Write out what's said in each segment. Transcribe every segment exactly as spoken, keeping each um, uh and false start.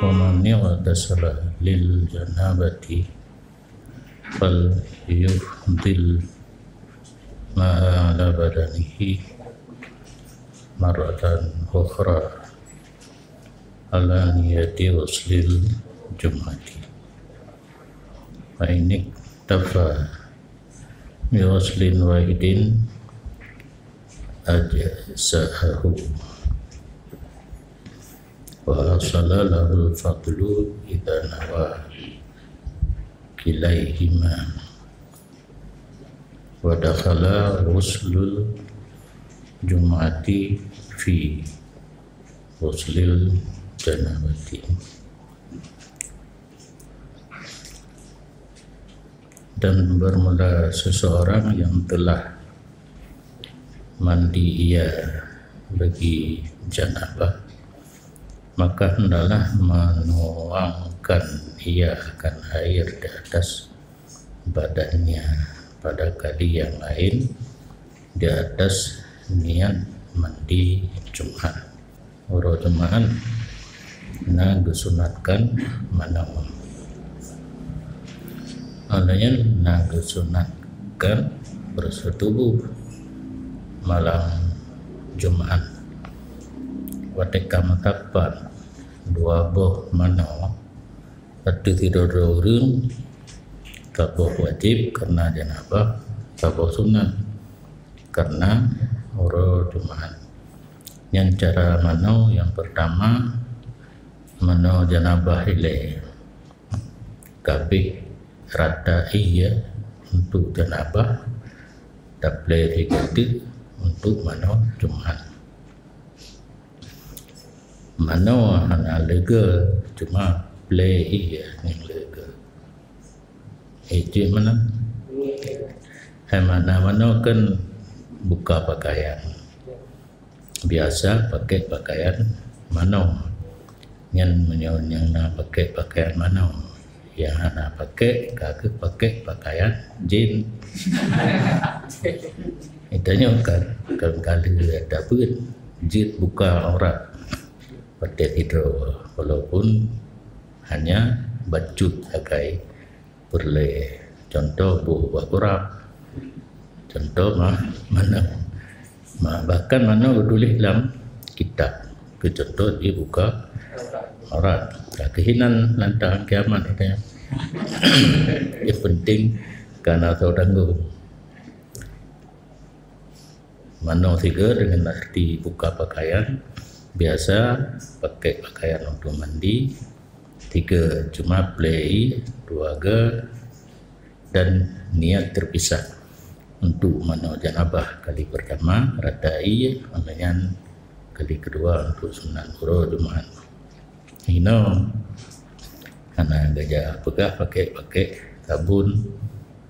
Wa man ightasala lil janabati fal yufdil ma'a ala badanihi marratan ukhra ala niyati ghuslil jum'ati. Fa in iktafa bi ghuslin wahidin ajza'ahu. Wa hasala lahul fadlu idza nawa kilaihima. Wa dakhala ghuslul jum'ati fi ghuslil janabati. Dan bermula seseorang yang telah mandi ia bagi janabah, maka hendaklah menuangkan ia akan air di atas badannya pada kali yang lain di atas niat mandi Jumat. Uroe Jumat na geusunatkan manoe. Awaknyan na geusunatkan berseutubuh malam Jumat. Watée ka meusapat dua boh manoe, ateueh sidroe-droe ureuëng, saboh wajéb karena janabah, saboh sunat karena uroe Jumat. Nyan cara manoe nyang pertama, manoe janabah ilée. Ka abéh rata ie untuk janabah, taplée sigoe teuk untuk manoe Jumat. Manoe hana leuga, cuma plée ie nyang leuga. Eh, cit meunan. Hai makna manoe kan buka pakaian. Biasa pakai pakaian manoe. Nyan meunyoe nyang na pakai pakaian manoe. Nyang hana pakai, ka kheueh pakai pakaian jin. Tanyoe kan, kan ka lheueh tabeuet jeuet buka aurat. Patéh sidroe, walaupun hanya bacut sagai peureulée. Contoh, boh ubak kurab. Contoh mah manoe. Ma-, bahkan manoe geutuléh lam kitab. Keu contoh, jibuka aurat. Ka keuh inan lantang kiamat katanya. Yang penting kana soe tanggong. Manoe sigoe dengan arti buka pakaian, biasa pakai pakaian untuk mandi, tiga cuma plée ie, dua ge, dan niat terpisah. Untuk manoe janabah kali pertama, rata ie, manoe nyan kali kedua untuk sunat uroe Jumat. Inoe hana geujak peugah pakai-pakai sabun,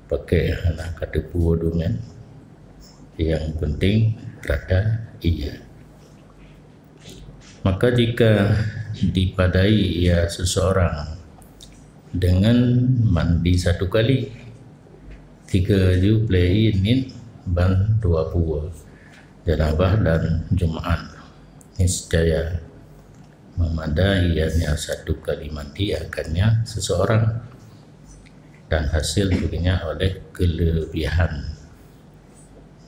pakai hana ka teupeu deungon. Yang penting rata ie. Maka jika dipadai ia seseorang dengan mandi satu kali, tiga ju plée ie niet ban dua buah, janabah dan Jumat, niscaya memadai ianya satu kali mandi akannya seseorang, dan hasil baginya oleh kelebihan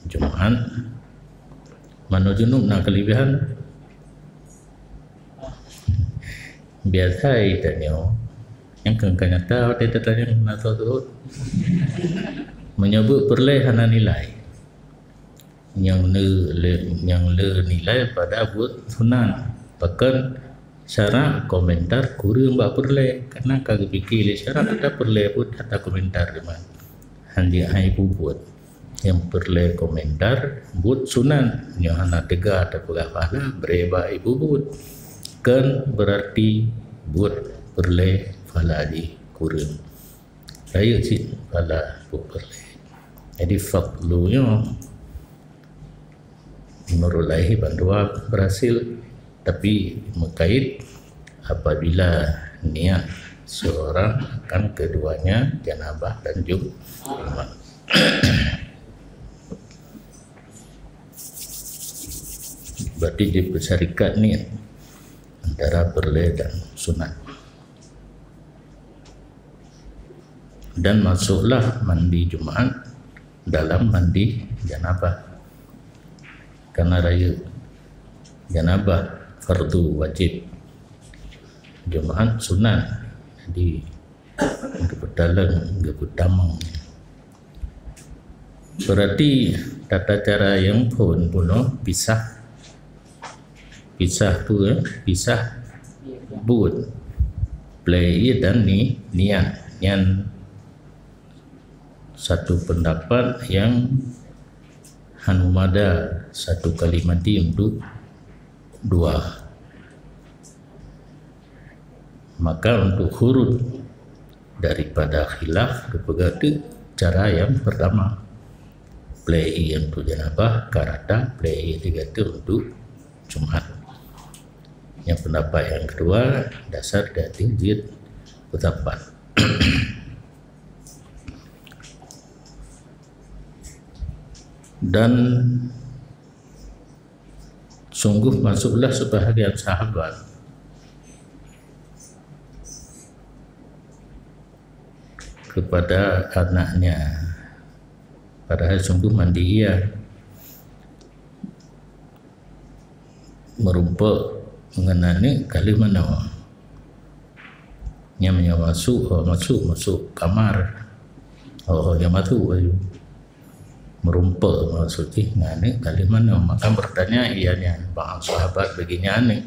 Jumat. Manoe junub na kelebihan. Biasa tanyoe, nyang keu nyata watée tatanyong na soe suhot. Meunyoe buet peureulée hana nilai. Nyang le, le, nyang le nilai pada buet sunat. Pakon syarak komentar kureueng bak peureulée. Karena ka geupike lé syarak ada peureulée buet kata komentar teuma. Hanjeuet hai bubuet. Nyang peureulée komentar buet sunat. Nyoe hana teuga tapeugah pahala bri bak ibu buet. Kon berarti buet peureulée pahala jih kureueng. Rayeuk cit pahala buet peureulée. Jadi fadlu nyoe menurut lahé bandua berhasil, tapi meukait apabila niat seorang akan keduanya janabah dan Jumat. Berarti dipersyarikat niat antara peureulée dan sunat. Dan masuklah mandi Jumat dalam mandi janabah. Karena rayeuk janabah fardu wajib, Jumat sunat. Jadi, geupeutaleueng, geupeutamong. Berarti tata cara nyang phôn bunoe pisah, pisah peue? Pisah buet. Plei ie dan ni, niat. Nyan satu pendapat nyang hana meumada satu kali mandi untuk dua. Maka untuk khurud daripada khilaf geupeugah teuk cara nyang pertama. Plei ie untuk janabah, ka rata plei ie teuga teuk untuk Jumat. Nyang pendapat nyang kedua, dasar dari jeuet pendapat. Dan sungguh masuklah sebahagian sahabat kepada anaknya, padahal sungguh mandi ia, meurumpok ngon aneuk ka lheueh manoe. Nyan meunyoe masuk, oh, masuk, masuk kamar. Oh, oh, nyan masuk laju. Meurumpok maksud jih ngon aneuk ka lheueh manoe. Maka bertanya ianya, bak sahabat bagi nyan aneuk,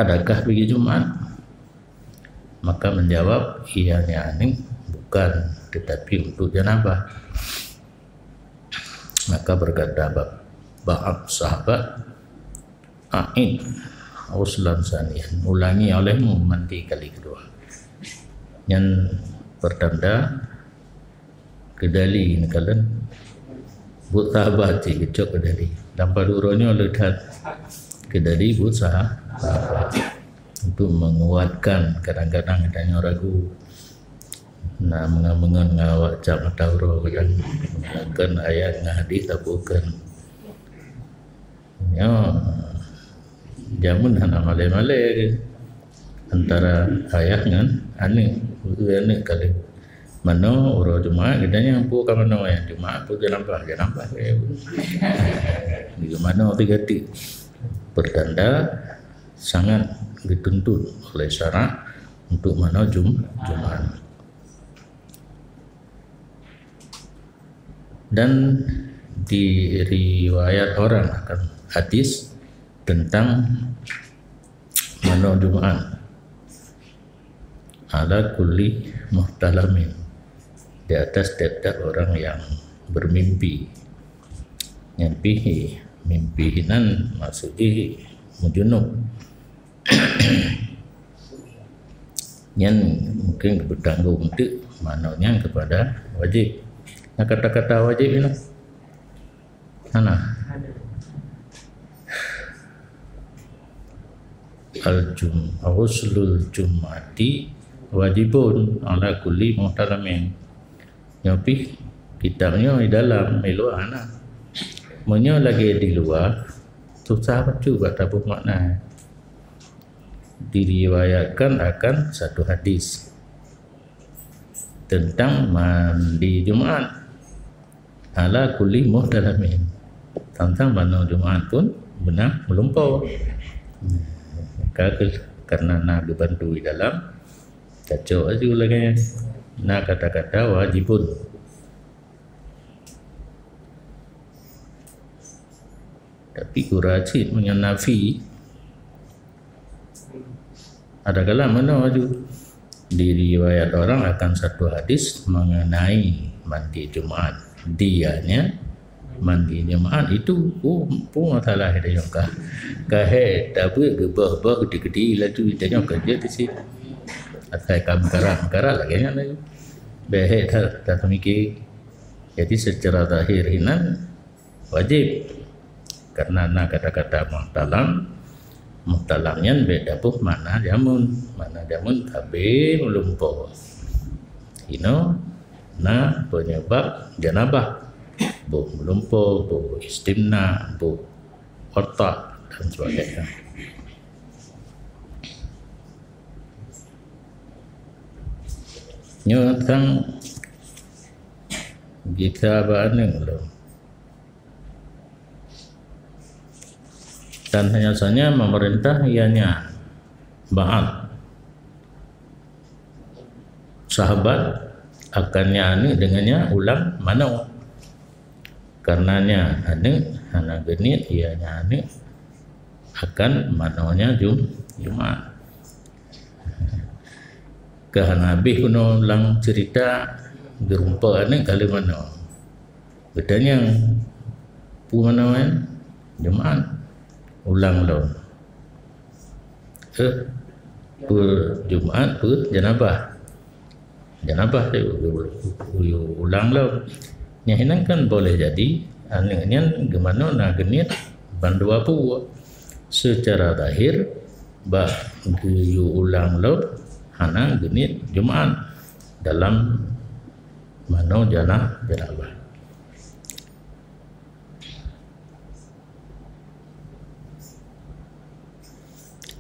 "Adakah bagi Jumat?" Maka menjawab ianya aneuk, "Bukan, tetapi untuk janabah." Maka berkata ba-, ba'd sahabat, "A'id ghuslan tsaniyan, ulangi olehmu mandi kali kedua." Nyan pertanda keudali neukalon buet sahabat cit geucok keudali. Dan padub uroe nyoe le that keudali buet saha-, sahabat. Untuk menguatkan, kadang-kadang geutanyoe ragu. Na meungon-meungon ngon awak cap mata uroe, kadang meungon ayat ngon hadis tabukan. Nyoe jameun hana malée-malée antara ayah ngon aneuk. Peue aneuk ka lheueh manoe uroe Jumat, geutanyoe peue ka manoe, Jumat peue janabah, janabah. Di manoe tiga tik. Pertanda sangat dituntut oleh syarak untuk manoe Jum-, Jumat. Dan diriwayat orang akan hadis tentang manoe Jumat, "Ala kulli muhtalamin," di atas tiap-tiap orang yang bermimpi. Nyan pih mimpi hinan maksud jih meujunub. Nyan mungkin beutanggong teuk manoe nyan kepada wajib. Nah, kata-kata wajib nyoe hana. Al-jum-, ghuslul jum'ati wajibun ala kulli muhtalamin. Nyoe pih kitab nyoe di dalam, di luwa hana. Meunyoe lagée di luwa, susah bacut bak taboh makna. Diriwayatkan akan satu hadis tentang mandi Jumat ala kulli muhtalamin. Tantang manoe Jumat pun beuna meulumpo. Ka ke-, karena na geubantu di dalam, tacok aju lagée nyan. Na kata-kata wajibun. Tapi gura cit meunyoe nafi, ada kalam mana aju. Diriwayat orang akan satu hadis mengenai mandi Jumat. Dianya mandi Jumat itu, oh, pun masalah dia nyangka. Kahé tabeuet geubah-bah gede-gede laju dia nyangka je di sini. Asai kam karam-karam lagi nyan laju. Behek tak, tak mikir. Jadi secara zahir hinan wajib. Karena na kata-kata muhtalam, muhtalam nyan bék taboh makna jamun. Makna jamun sabe meulumpo. Inoe na penyebab janabah. Boh meulumpo, boh istimna, boh otak dan sebagainya. Nyoe sang gisa bak aneuk lom. Dan hanya saja memerintah ianya baat sahabat akan nya aneuk dengan nya ulang manoe. Karena nya aneuk hana geuniet ianya aneuk akan manoe nya Jum-, Jumat. Ka hana habéh keunoe lam cerita, geureumpok aneuk ka lheueh manoe. Geutanyong, "Peue manoe nyan?" "Jumat." "Ulang lom." "Eh, peue Jumat, peue janabah?" "Janabah teuh u-, u-, u-, ulang lom." Nyan hinan kan boleh jadi aneuk nyan geumanoe na geuniet bandua peue. Secara zahir, bak geuyue ulang lom hana geuniet Jumat dalam manoe jana-, janabah.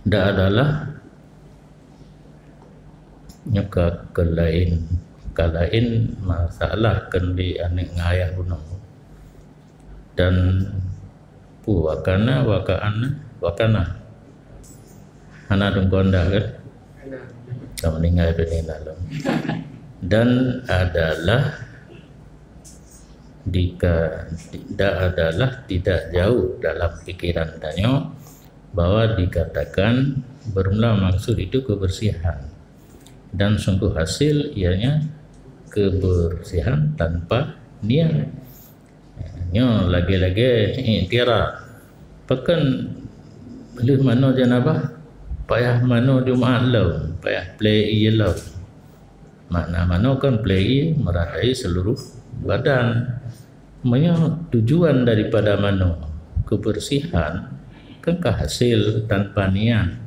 Dak adalah nyoe ka, ka laén, ka laén masalah keundi aneuk ngon ayah bunoe. Dan peue wakana, wakana, wakana. Hana dum gondah kan? Ka meuninggai bini na lom. Dan adalah dika-, tidak, adalah tidak jauh dalam pikiran tanyoe bahwa dikatakan bermula maksud itu kebersihan. Dan sungguh hasil ianya kebersihan tanpa niat. Nyoe lagée-lagée iktiraf. Pakon lheueh manoe janabah, payah manoe Jumat lom, payah plé ié lom. Makna manoe kan plé ié meratai seluruh badan. Meunyoe tujuan daripada manoe kebersihan, kan ka hasil tanpa niat.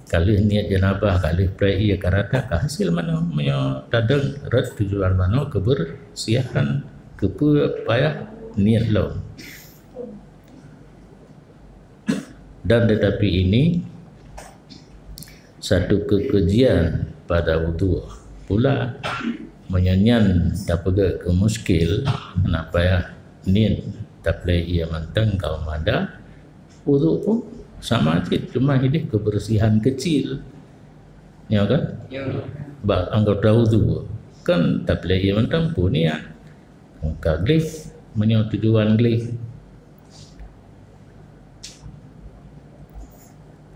Ka lheueh niet janabah, ka lheueh preh ié ka rata, ka hasil manoe. Meunyoe tadong rot tujuan manoe kebersihan, keupeue payah niet lom. Dan tetapi ini satu keukejian pada wudhu pula. Meunyoe nyan tapeugah keu muskil, hana payah niet taplé ié mantong kaum ada, wudhu pun sama cit, cuma hideh kebersihan kecil. Ya kan? Ya. Bak anggota wudhu kan taplé ié mantong pun niat. Ka gleh, meunyoe tujuan gleh.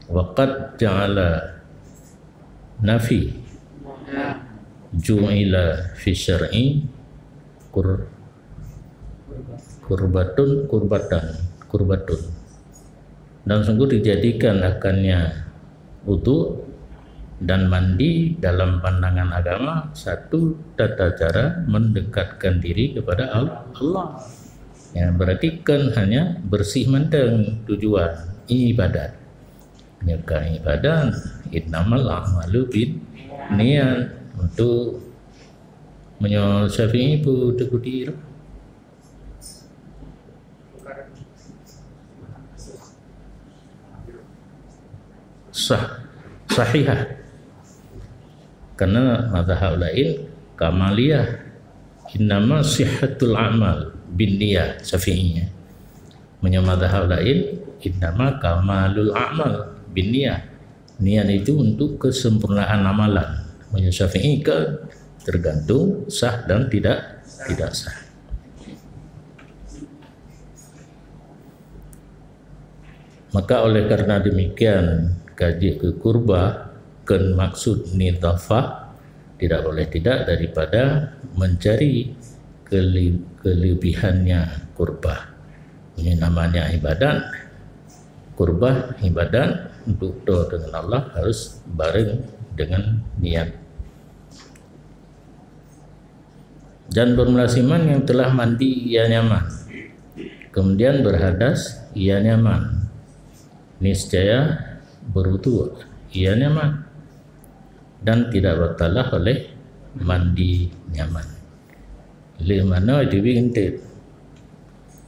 Wa qad ja'ala nafi ju'ila fi syar'i kur-, kurbatun, kurbatan, kurbatun. Dan sungguh dijadikan akannya wudhu dan mandi dalam pandangan agama satu tata cara mendekatkan diri kepada Al-, Allah. Ya, berarti kan hanya bersih mantong tujuan ibadat. Nyoe ka ibadat, innamal a'malu bin niat. Untuk meunyoe Syafi'i peue teukudi? Sah, sahihah. Karena mazhab lain kamaliyah. Innama sihhatul a'mal bin niyah, Syafi'i. Meunyoe mazhab lain, innama kamalul a'mal bin niyah. Niat itu untuk kesempurnaan amalan. Meunyoe Syafi'i kan tergantung sah dan tidak, tidak sah. Maka oleh karena demikian, ka jeuet keu kurba, kon maksud nidhafah, tidak boleh tidak daripada mencari kele-, kelebihannya kurba. Ini namanya ibadat. Kurba, ibadat untuk berdoa dengan Allah harus bareng dengan niat. Dan bermula siman yang telah mandi ia nyaman, kemudian berhadas ia nyaman, niscaya berwudu ia nyaman, dan tidak batalah oleh mandi nyaman. Lheueh manoe teubiet eunteuk,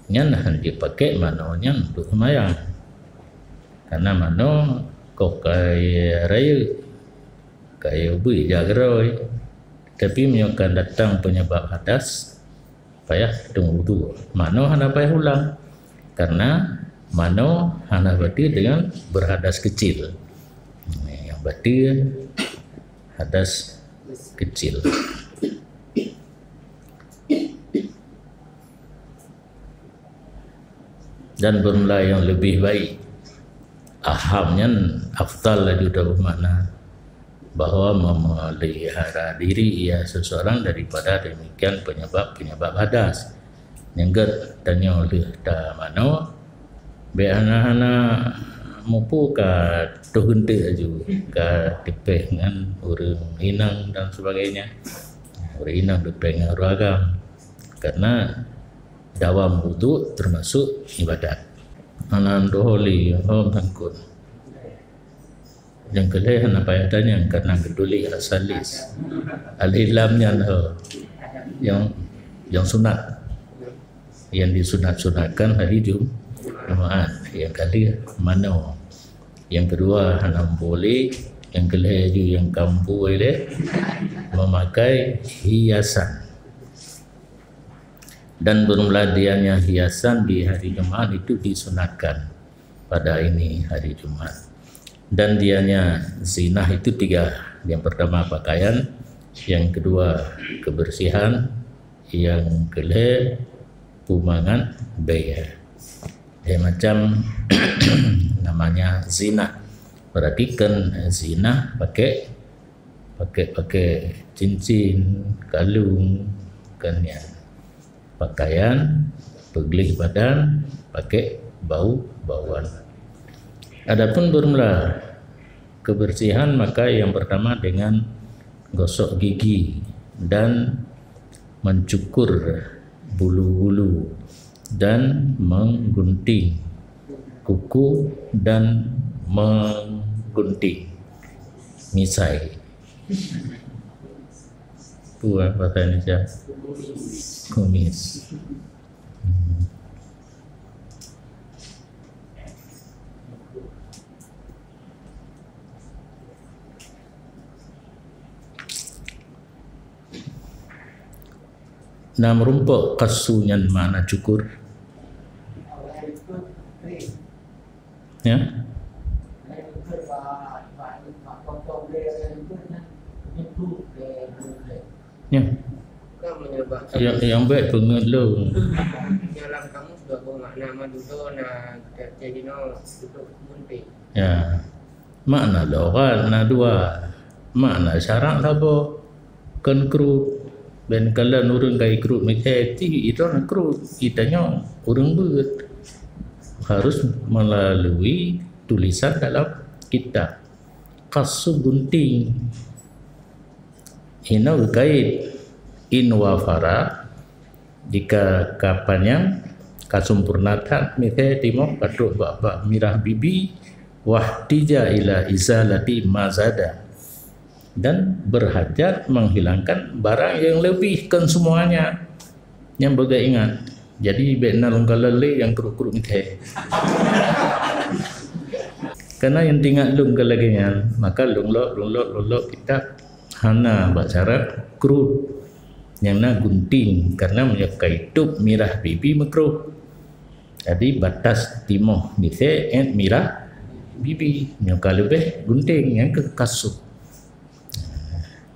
nyan hana jipakék manoe nyan untuk seumayang, karena manoe koh kayée rayeuk, kayée ubit jak keudroe. Tapi meunyoe ka datang penyebab hadas, payah teuwudu. Manoe hana payah ulang. Karena manoe hana batal dengan berhadas kecil. Yang batal hadas kecil. Dan bermula yang lebih baik. Aham nyan afdal laju dah bermakna bahwa memelihara diri ia seseorang daripada demikian penyebab-penyebab hadas. Nyang gét tanyoe lheueh tamanoe, bék hana-hana mupu ka toh geunteuk laju, ka teupéh ngon ureuëng inong dan sebagainya. Ureuëng inong teupéh ngon ureuëng agam. Karena dawam wudhu termasuk ibadat. Anan doholi ho mangkut. Nyang keulhèe hana payah tanyong karena geutuléh asalis. Alif lam nyan ho. Yang yang sunat. Yang disunat-sunatkan hari Jum-, Jumaat. Yang kali manoe. Yang kedua hana boleh. Yang keulhèe ju yang kampung boleh memakai hiasan. Dan bermula dianya hiasan di hari Jumaat itu disunatkan pada ini hari Jumaat. Dan dianya zinah itu tiga. Yang pertama pakaian, yang kedua kebersihan, yang keulhèe pumangat bèe. Lhèe macam namanya zinah. Perhatikan zinah pakai pakai-pakai cincin, kalung, kan nyan. Pakaian, peugleh badan, pakai bau-bauan. Adapun bermula kebersihan, maka yang pertama dengan gosok gigi dan mencukur bulu-bulu dan menggunting kuku dan menggunting misai. Peue bahasa Indonesia? Kumis. Hmm. Na meurumpok qassu nyan makna cukur. Ya? Ya. Yang, yang baik peungeut lôn. Dalam kamus dua buah makna, madulo na terjadi no untuk munti. Ya. Makna lughat na dua, makna syarak saboh. Kon krut. Ben kalon ureuëng ka ikrut meucai ti, itu na krut. Itanyoe ureuëng beuet harus melalui tulisan dalam kitab. Qassu gunting. Inoe geukait in wafara, jika ka panyang, ka sempurna that, misai timoh ka trok bak-bak mirah bibi, wahtija ila izalati mazada, dan berhajat menghilangkan barang yang lebih, kan semuanya. Nyang beugét ingat. Jadi bék na lôn kalon lé nyang kruk-kruk meuthée. Karena nyang teuingat lôn ka lagée nyan, maka lôn lok, lôn lok, lôn lok kitab hana bak syarat kruk. Nyang na gunting, karena meunyoe ka itôb mirah bibi meukruh. Jadi batas timoh misée ék mirah bibi, nyoe ka leubeh gunting, nyang keu kasôh.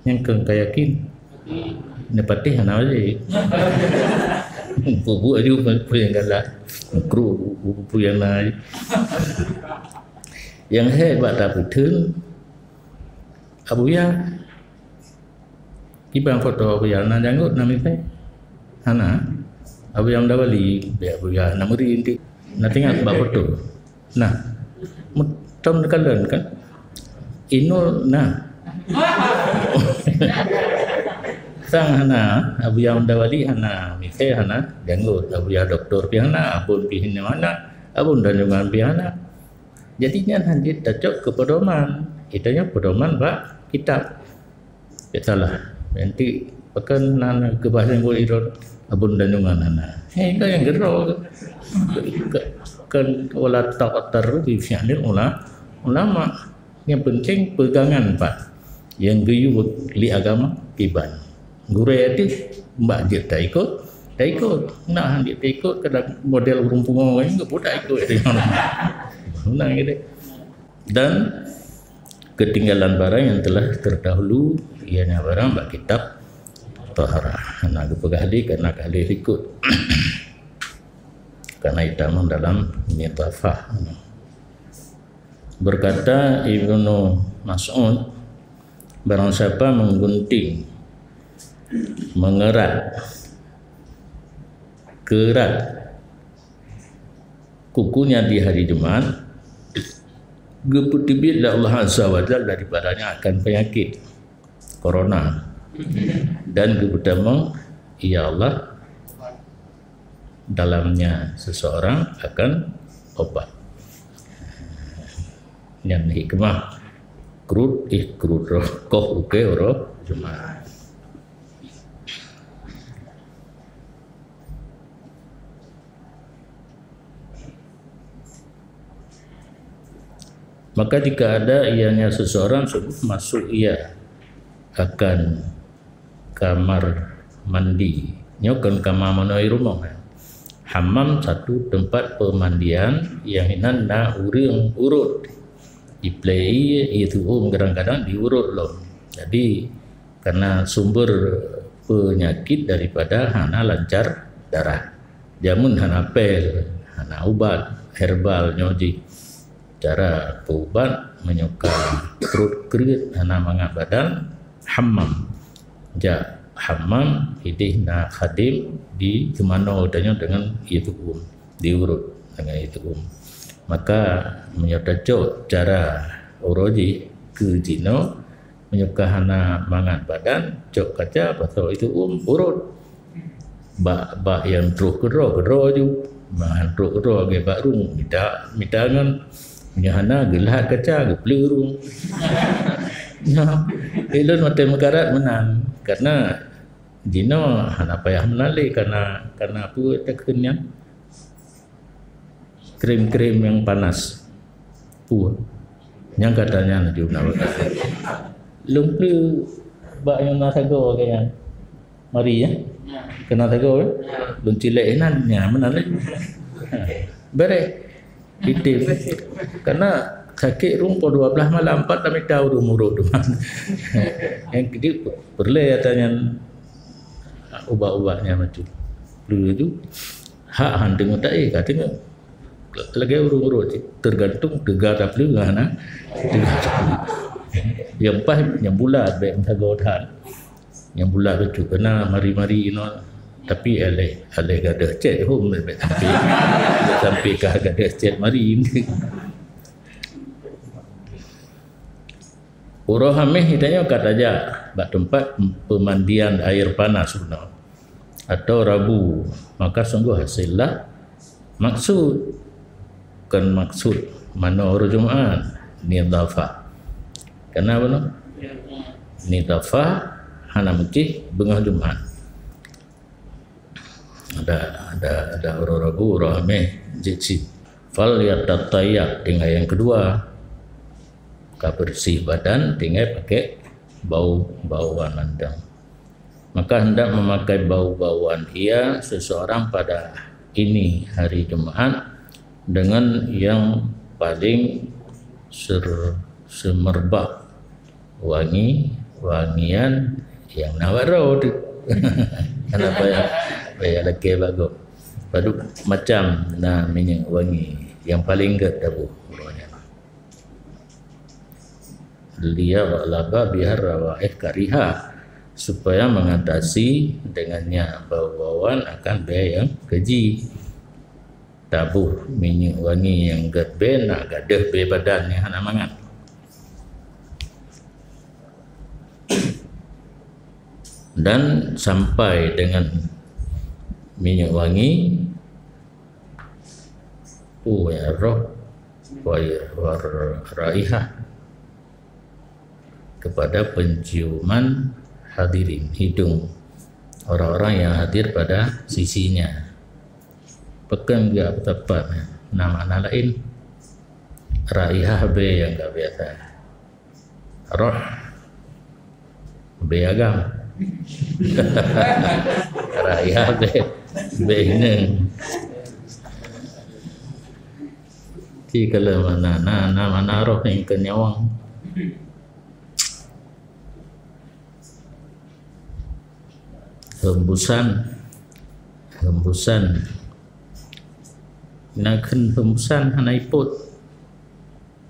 Nyang keu ka yakin. Neupatéh hana wajéb. Buet-buet aju peue nyang galak. Kru peue nyang na. Nyang hék bak tapeutheun, Abuya. Kiban foto Abuya, na janggot na mipéh? Hana. Abuya Mudawali, Abuya na meuri inti. Na teuingat bak foto. Nah, meutom neukalon kan? Inul nah. Sang hana, Abuya Mudawali hana, mipéh hana, janggot, Abuya Doktor pih hana, Abon pih hana, Abon Tanjongan pih hana. Jadi nyan hana tacok keu pedoman. Kita nyoe pedoman bak kitab. Biasalah. Nanti pekan nan keubah nyang buet idon Abon Tanjongan hana. Hei, ka nyang keudroe. Ke, ke, wala taqtaru bi fi'lil ula, ulama. Nyang penting pegangan pat. Nyang geuyue lé agama kiban. gurée teuh, bak jeuet taikot, taikot. Nah, jeuet taikot, kadang model ureuëng pungo nyan pun taikot. Nah, gitu. Dan ketinggalan barang yang telah terdahulu, ianya barang bak kitab taharah. Nah, geupeugah hadis karena ka lheueh ikot. Karena itamong dalam nidhafah. Berkata Ibnu Mas'ud, barang siapa menggunting, mengerat, kerat kukunya di hari Jumat, geupeuteubiet lé Allah Azza wa Jalla daripadanya akan penyakit corona. Dan geupeutamong, ya Allah, dalamnya seseorang akan obat. Nyan hikmah krut, ih, krut roh, koh uke roh Jumat. Maka jika ada ianya seseorang, sungguh masuk ia akan kamar mandi. Nyoe kon kamar manoe rumoh, ya. Hammam satu tempat pemandian yang inan na ureuëng urot. Iplei, itu um kadang-kadang diurot lom. Jadi, karena sumber penyakit daripada hana lancar darah. Jameun hana pel, hana ubat herbal nyoe jih. Cara peuubat meunyoe ka pruet kreuet hana mangat badan, hammam. Jak hammam, ideh na khadim di teumanoe tanyoe deungon ié tu'um, diurot deungon ié tu'um. Maka meunyoe tacok cara uroe jih keu jinoe, meunyoe ka hana mangat badan, cok kaca, pasoe ié tu'um, urot. Bak, bak nyang troh keudroe, keudroe ju. Meuhan troh keudroe lagèe bak rueng, mita, mita ngon. Meunyoe hana, geulhat kaca, geupleue rueng. Nyoe, ulôn watèe meukarat meunan. Karena jinoe hana payah meunan lé, karena, karena peue takheun nyan? Krim-krim nyang panas. Puh. Nyang ka tanyang laju na bakat. Lôn pleue bak nyang na sagoe lagèe nyan. Mari, ya. Keu na sagoe, ya. Lôn cilék inan, nya meunan lé. Ha. Bèrèh. Item. Karena sakét rueng poh dua belas malam, pat tamita ureueng murot teuma. Nyang keudiek peureulèe ata nyan ubat-ubat nyan macam. Pleue ju. Hak han teungoh taék ka teungoh. Lagèe ureueng-ureueng cit, tergantung teuga tapleue ngon hana teuga tapleue. Nyang paih nyang bulat bèk meusagoe that. Nyang bulat bacut keunan mari-mari inoe, tapi aléh, aléh gadôh cét hom bèk sampai, bèk sampai ka gadôh cét mari. Uroe Hamèh tanyoe ka tajak bak teumpat pemandian air panas bunoe, atau Rabu, maka sungguh haséllah maksud, kon maksud manoe uroe Jumat, nidhafah. Kenapa tu? Nidhafah hana meucih beungoh Jumat. Ada, ada, ada uroe Rabu, uroe Hamèh, jeuet cit. Fal yatatayyab, tinggai nyang keudua, ka beureuséh badan, tinggai pakai bau-bauan mantong. Maka hendak memakai bau-bauan ia seseorang pada ini hari Jumat dengan yang paling ser-, semerbak wangi, wangian nyang na bak droe teuh. Hana payah, payah lakèe bak gob. Padub macam na minyeuk wangi nyang paleng gèt taboh uroe nyan. Liyaghlaba bihar rawaih karihah, supaya mengatasi dengannya bau-bauan akan bèe nyang keji. Taboh minyeuk wangi nyang gèt bèe na gadôh bèe badan nyang hana mangat. Dan sampai dengan minyeuk wangi, oh, ya, roh, wa, wa raihah, kepada penciuman hadirin, hidung orang-orang yang hadir pada sisinya. Pakon geuh apa tepat, na makna laén. Raihah bèe nyang ka biasa. Roh bèe agam. Raya bèk, bèk inong. Ci kalau mana, na, na mana roh nyang keu nyawöng. Hembusan, hembusan. Na kheun hembusan hana ipot.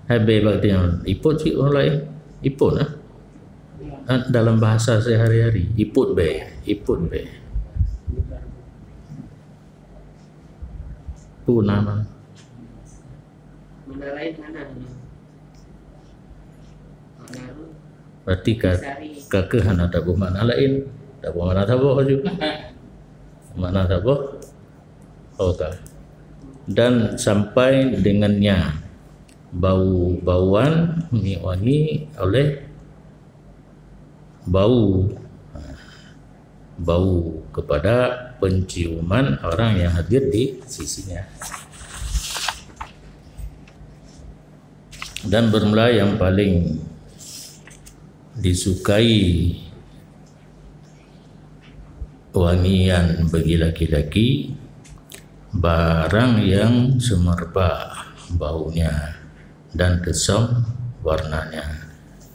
Hai bèk bak dia ipot cit ureueng laén. Ipot lah. Ha, dalam bahasa sehari-hari, ipot bèk, ipot bèk. Peue nama? Mana laén hana. Berarti ka, ka keuh hana taboh makna laén. Taboh makna saboh laju. Makna saboh. Oke. Dan sampai dengannya bau-bauan, wangi-wangi oleh bau, bau kepada penciuman orang yang hadir di sisinya. Dan bermula yang paling disukai wangian bagi laki-laki, barang yang semerupa baunya dan teusöm warnanya.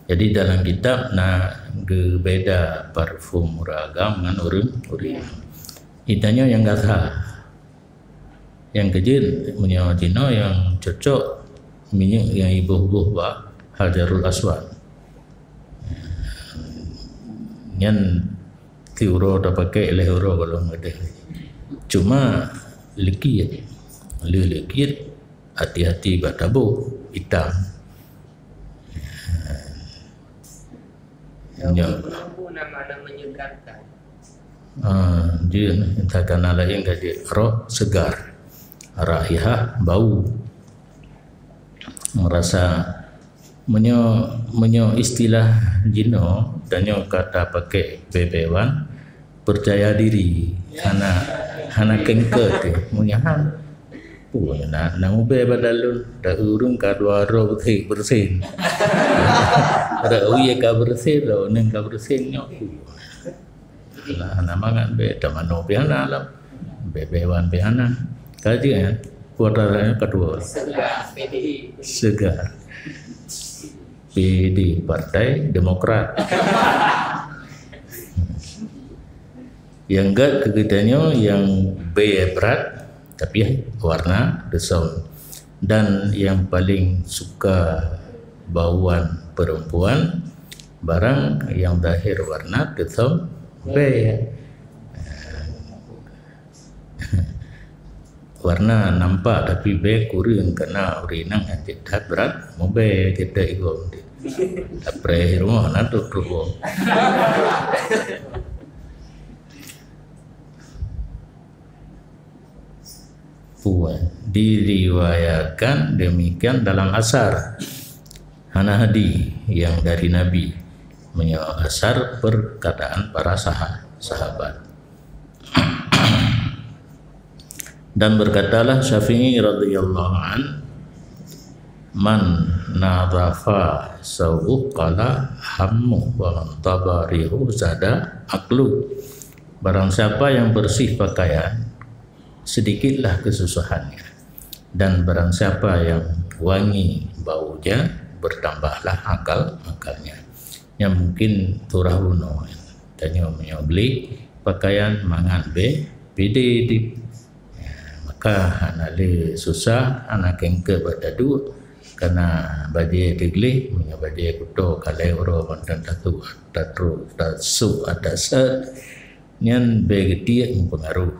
Jadi dalam kitab na geubeda parfum ureueng agam ngon ureueng, ureueng. Itanyoe nyang gata. Nyang keujeuet meunyoe jinoe nyang cocok minyeuk nyang iboh-boh bak Hajarul Aswad. Nyan tiep uroe tapakék lhèe uroe gohlom keudeh. Cuma likit, lheueh likit hati-hati bak taboh itam. Nyoe. Lampu nama, nama menyegarkan. Ah, jeuet takana laén ka jeuet roh segar. Raihah bau. Merasa meunyoe, meunyoe istilah jinoe, tanyoe ka tapakék bèe-bèe wan, percaya diri, hana, hana kengket. Meunyoe han, oh, na, na mubèe bak dalon, da ureueng ka dua droe beureuséh, beureuséh. Da wie ka beureuséh, da uneun ka beureuséh nyoe. Hana, hana mangat bèe, tamanoe pih hana lom. Bèe-bèe wan pih hana. Ka jeuet, eh? Kuota kedua. Segar, P D I. Segar. P D I, Partai Demokrat. Nyang gèt keu geutanyoe nyang bèe brat, tapi warna teusöm. Dan yang paling suka bauan perempuan, barang yang zahir warna teusöm bèe. Warna nampak tapi bèe kureueng, karena ureueng inong nyang that brat mubèe, geutanyoe igom. Tapi rumoh na trok-trok. Puan. Diriwayatkan demikian dalam asar. Hana hadis yang dari Nabi. Meunyoe asar perkataan para saha-, sahabat. Dan berkatalah Syafi'i radhiyallahu an, "Man nadhafa saubuh qalla hammu, wa man taba rihu zada aklu." Barang siapa yang bersih pakaian, sedikitlah kesusahannya. Dan barang siapa yang wangi baunya, bertambahlah akal-akalnya. Nyan mungkin turah bunoe. Tanyoe meunyoe gleh pakaian mangat bèe, bèe idéh. Ya, maka hana lé susah, hana kengket bak taduek, karena bajèe teuh gleh, meunyoe bajèe kuto ka lhèe uroe mantong tasôk, tatrok, tasôk, tasat, nyan bèe geutiek meupeungaruh.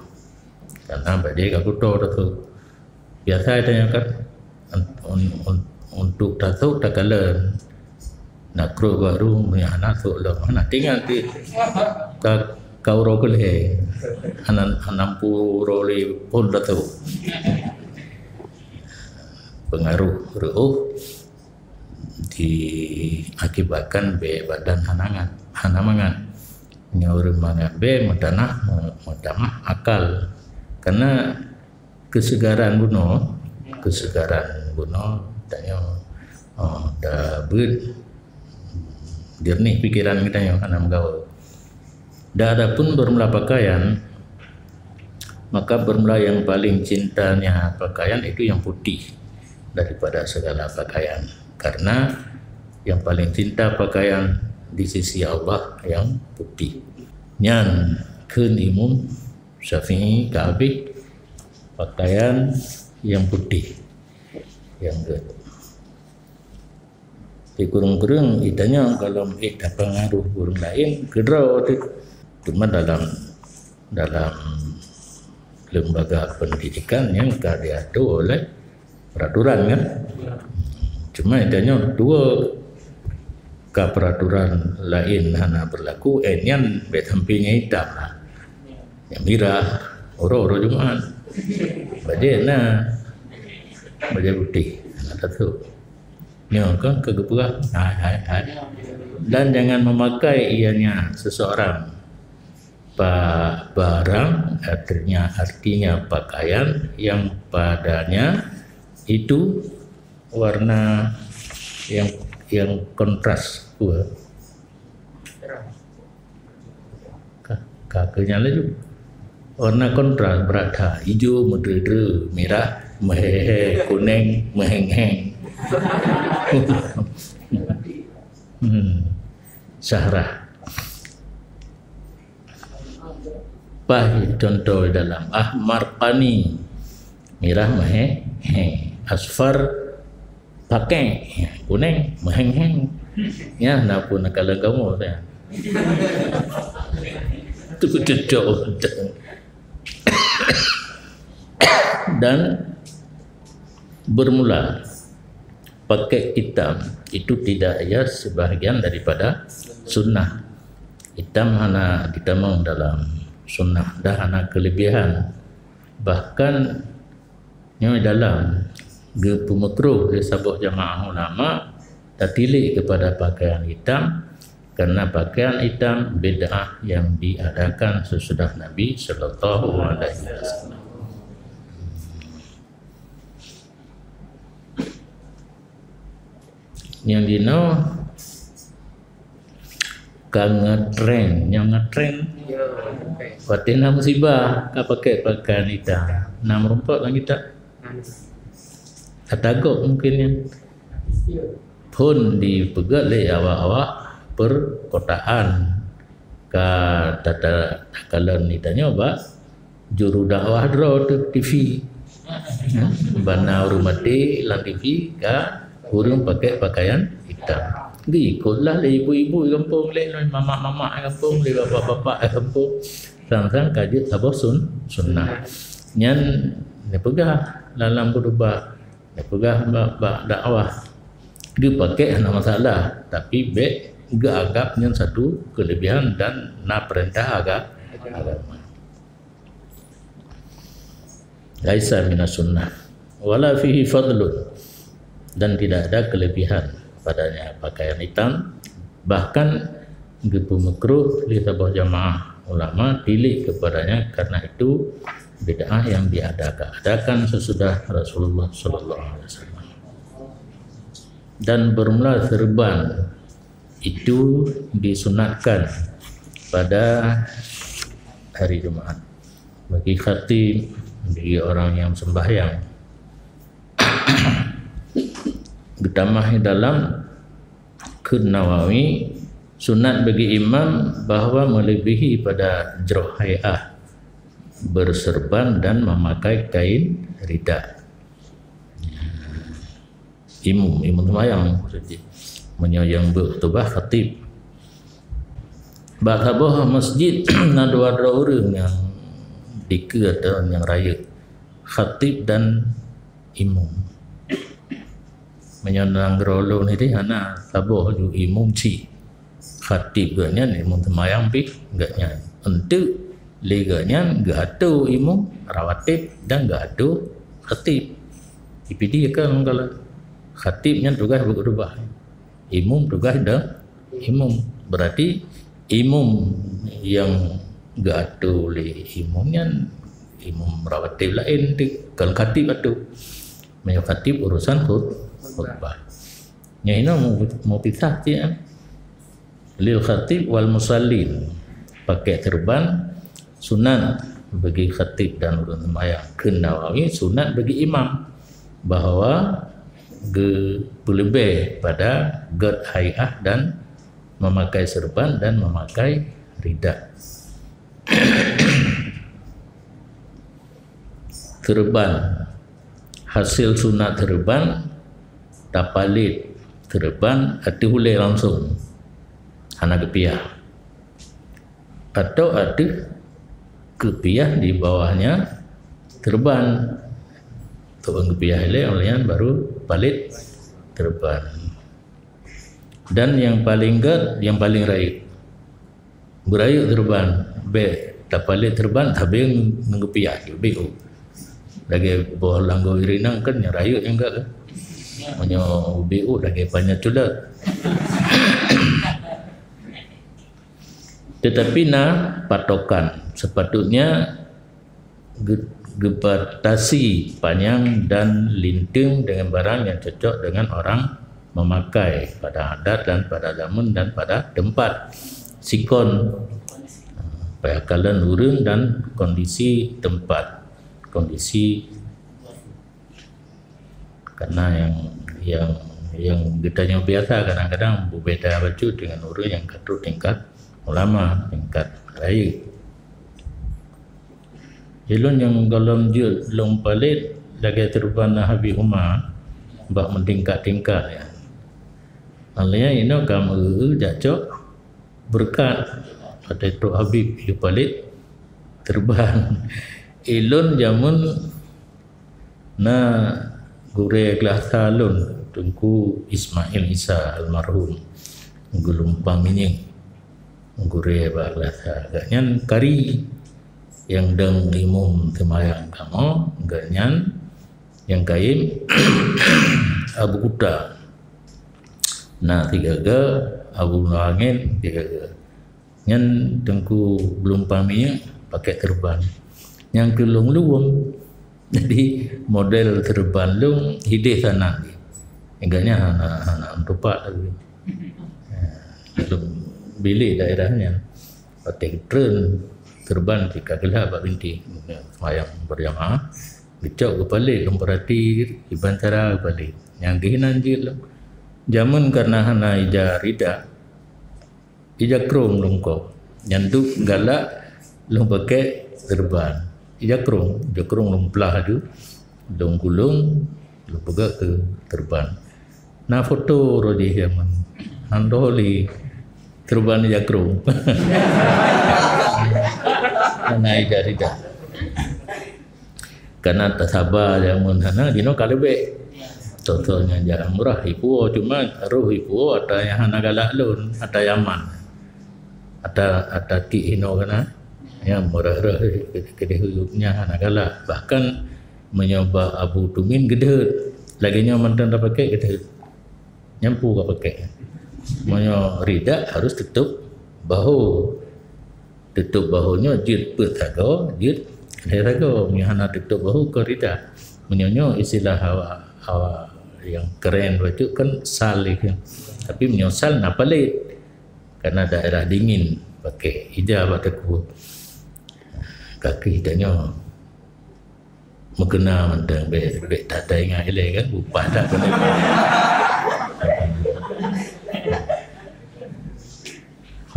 Karena bajèe ka kuto tasôk. Biasa tanyoe kan, un-, un-, un-, untuk tasôk takalon. Na krok baru, meunyoe hana sôk lom, hana tinggai ti ka, ka uroe keu lhèe. Hana, hana peureulèe phôn tasôk. Pengaruh reuôh diakibatkan bèe badan hana ngat, hana mangat. Nyoe ureueng mangat bèe meutanah, meutamah akal. Karena kesegaran bunoe, kesegaran bunoe tanyoe, oh, da beuet jernih pikiran geutanyoe hana meugawa. Dan adapun bermula pakaian, maka bermula yang paling cintanya pakaian itu yang putih daripada segala pakaian. Karena yang paling cinta pakaian di sisi Allah yang putih. Nyan kheun Imam Syafi'i ka habéh pakaian yang putih. Yang ke Di kureueng-kureueng, geutanyoe gohlom ék tapeungaruh ureuëng laén keudroe teuh. Cuma dalam, dalam lembaga pendidikan nyang ka diatur oleh peraturan, kan? Cuma geutanyoe dua ka peraturan laén hana berlaku, eh, nyan bék sampoe nyang itam lah. Nyang mirah, uroe-uroe Jumat. Bajée na, bajée putih. Hana tatuek. Nyoe kan keu geupeugah, hai, hai, hai. Dan jangan memakai ianya seseorang pa-, barang, artinya, artinya pakaian yang padanya itu warna yang, yang kontras. Ka, ka keu nyan laju. Warna kontras brat that, ijo, meudreue-dreue, mirah, meuhehe, kuneng, meuheng-heng. Hmm. Syahrah. Paih contoh dalam ahmar pani, mirah meuhe-, he, asfar pakai, kuneng meuheng-heng. Ya, na pun kalau kamu ya. Tu cocok. Dan bermula pakai hitam itu tidak ya sebahagian daripada sunnah. Hitam hana ditamong dalam sunnah, dah hana kelebihan. Bahkan nyoe dalam geupeumeukruh lé saboh jamaah ulama tatilik kepada pakaian hitam, karena pakaian hitam bid'ah yang diadakan sesudah Nabi sallallahu alaihi wasallam. Nyang dinoe ka ngetren, nyang ngetren. Watée na musibah ka pakai pakaian hitam. Na meurumpok lam kitab. Atagok mungkin nyan. Phon dipeugét lé awak-awak perkotaan. Ka tata-, takalon geutanyoe bak juru dakwah droe teuh T V. Bana ureuëng maté lam T V ka ureuëng pakai pakaian hitam. Geuikot lah lé ibu-ibu gampông, lé mamak-mamak gampông, lé bapak-bapak gampông. Sang-sang ka jeuet saboh sun-, sunnah. Nyan neupeugah dalam khutubah, neupeugah bak, bak dakwah. Geupakai hana masalah, tapi bék geuanggap nyan satu kelebihan dan na perintah aga-, agama. Laisa minas sunnah wala fihi fadlun, dan tidak ada kelebihan padanya pakaian hitam. Bahkan geupeumeukruh lé saboh jamaah ulama tilik kepadanya karena itu bid'ah yang diadakan sesudah Rasulullah sallallahu alaihi wasallam. Dan bermula serban itu disunatkan pada hari Jumaat bagi khatib, bagi orang yang sembahyang. Geutamah dalam kheun Nawawi, sunat bagi imam bahwa melebihi pada jroh hai'ah, berserban dan memakai kain rida. Imum, imum sembahyang maksudnya. Meunyoe nyang beuet khutubah khatib. Bak saboh masjid na dua droe ureuëng nyang dikeue atau nyang rayeuk. Khatib dan imum. Meunyoe nanggroe lôn nyoe hana saboh ju imum cit. Khatib geuhnyan imum seumayang pih geuhnyan. Enteuk lé geuhnyan geuatoe imum rawatib dan geuatoe khatib. Dipilih kan kalau khatib nyan tugaih beukhutubah. Imum tugaih dah imum. Berarti imum nyang geuatoe lé imum nyan imum rawatib laén tu, kon khatib atoe. Meunyoe khatib urusan khut-, khutbah. Nyang inoe mu-, mupisah cit, eh. Lil khatib wal musallin. Pakai serban sunat bagi khatib dan ureuëng sembahyang. Kheun Nawawi, sunat bagi imam, bahwa geupeuleubeh pada gét hai'ah dan memakai serban dan memakai rida. Serban, hasil sunat serban, tapalét serban ateueh ulée langsung, hana geupiah, atau ateueh geupiah di bawahnya serban. Untuk geupiah ilée, oleh nyan baru palét serban. Dan nyang paleng gét, nyang paleng rayeuk. Beurayeuk serban, bék tapalét serban, tapi ngon geupiah, bék u. Lagée boh langgo irinang kan nyang rayeuk nyang gét. Meunyoe bék u lagée panyang culot. Tetapi na patokan, sepatutnya ge-, geubatasi panyang dan linteung dengan barang yang cocok dengan orang memakai pada adat dan pada zaman dan pada tempat. Sikon, peuakalon ureuëng dan kondisi tempat, kondisi. Karena nyang, nyang, nyang geutanyoe biasa kadang-kadang beubeda bacut dengan ureuëng nyang ka trok tingkat ulama, tingkat rayeuk. Ulôn nyang gohlom jeuet lôn palét lagée serban Nabi Umar bak meutingkat-tingkat nyan. Alèh nyan inoe ka meu-eu jak cok beureukat. Watée trok Habib geupalét serban. Ulôn jameun na gurée Glasa lôn, Teungku Ismail Isa almarhum, geulumpang minyeuk gurée bak Glasa. Gobnyan kari nyang dong imum seumayang kamoe, gobnyan nyang kayém Abu Kuta. Na sigoe-goe, Abu Nuh Angén sigoe-goe. Nyan Teungku geulumpang minyeuk pakai serban. Nyang keu lôn luwum. Jadi model serban lôn hideh sanan. Ingat nyan hana, hana meutupat lagi. Ha, lôn bilék daerah nyan. Watée geutreun serban tika geulah bak binti. Semayang berjamaah. Geucok geupalét, lôn peurati kiban cara geupalét. Nyang geuh nan jeuet lom. Jameun karena hana ija rida, ija krông lôn koh. Nyan dum galak lôn pakai serban. Ija krông, ija krông lôn plah aju, lôn gulong, lôn peugah keu serban. Na foto roh jih jameun. Hana lé serban ija krông. Hana ija rida. Kana tasaba jameun hana, jinoe ka leubeh. Contoh nyang jarang murah, ipuo cuma roh ipuo ata nyang hana galak lôn, ata Yaman. Ata, ata kik hinoe kana. Nyang murah roh keudeh uyueb nyang hana galak. Bahkan meunyoe bak Abu Tumin geudeuet, lagée nyoe mantong tapakai geudeuet. Nyang peue ka pakai. Meunyoe rida harus tutup bahu. Tutup bahu nyoe jeuet peuet sagoe, jeuet lhée sagoe. Meunyoe hana tutup bahu kon rida. Meunyoe nyoe istilah awak, awak nyang keren bacut kan sal itu. Tapi meunyoe sal na palét. Karena daerah dingin pakai ija bak teukue. Kaki tanyoe. Meukeuna mantong, bék, bék that taingat ilée kan, upah that keuneuk.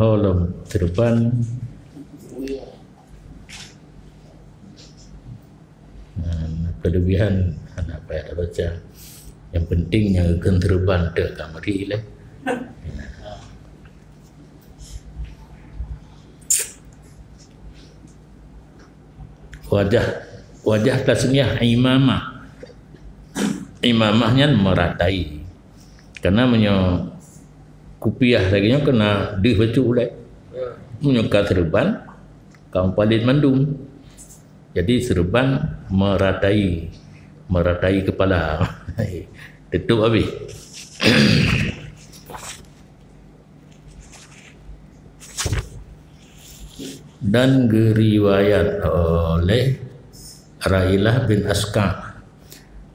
Ho lom serban. Nah, kelebihan hana payah tabaca. Yang penting nyang geukheun serban teuh ka meuri lé. Wajah, wajah tasmiah imamah. Imamah nyan meratai. Karena meunyoe kupiah lagée nyoe keunan deuh bacut ulée. Meunyoe ka serban, ka mupalét mandum. Jadi serban meratai, meratai kepala. Tutup habis. Dan geuriwayat oleh Railah bin Asqa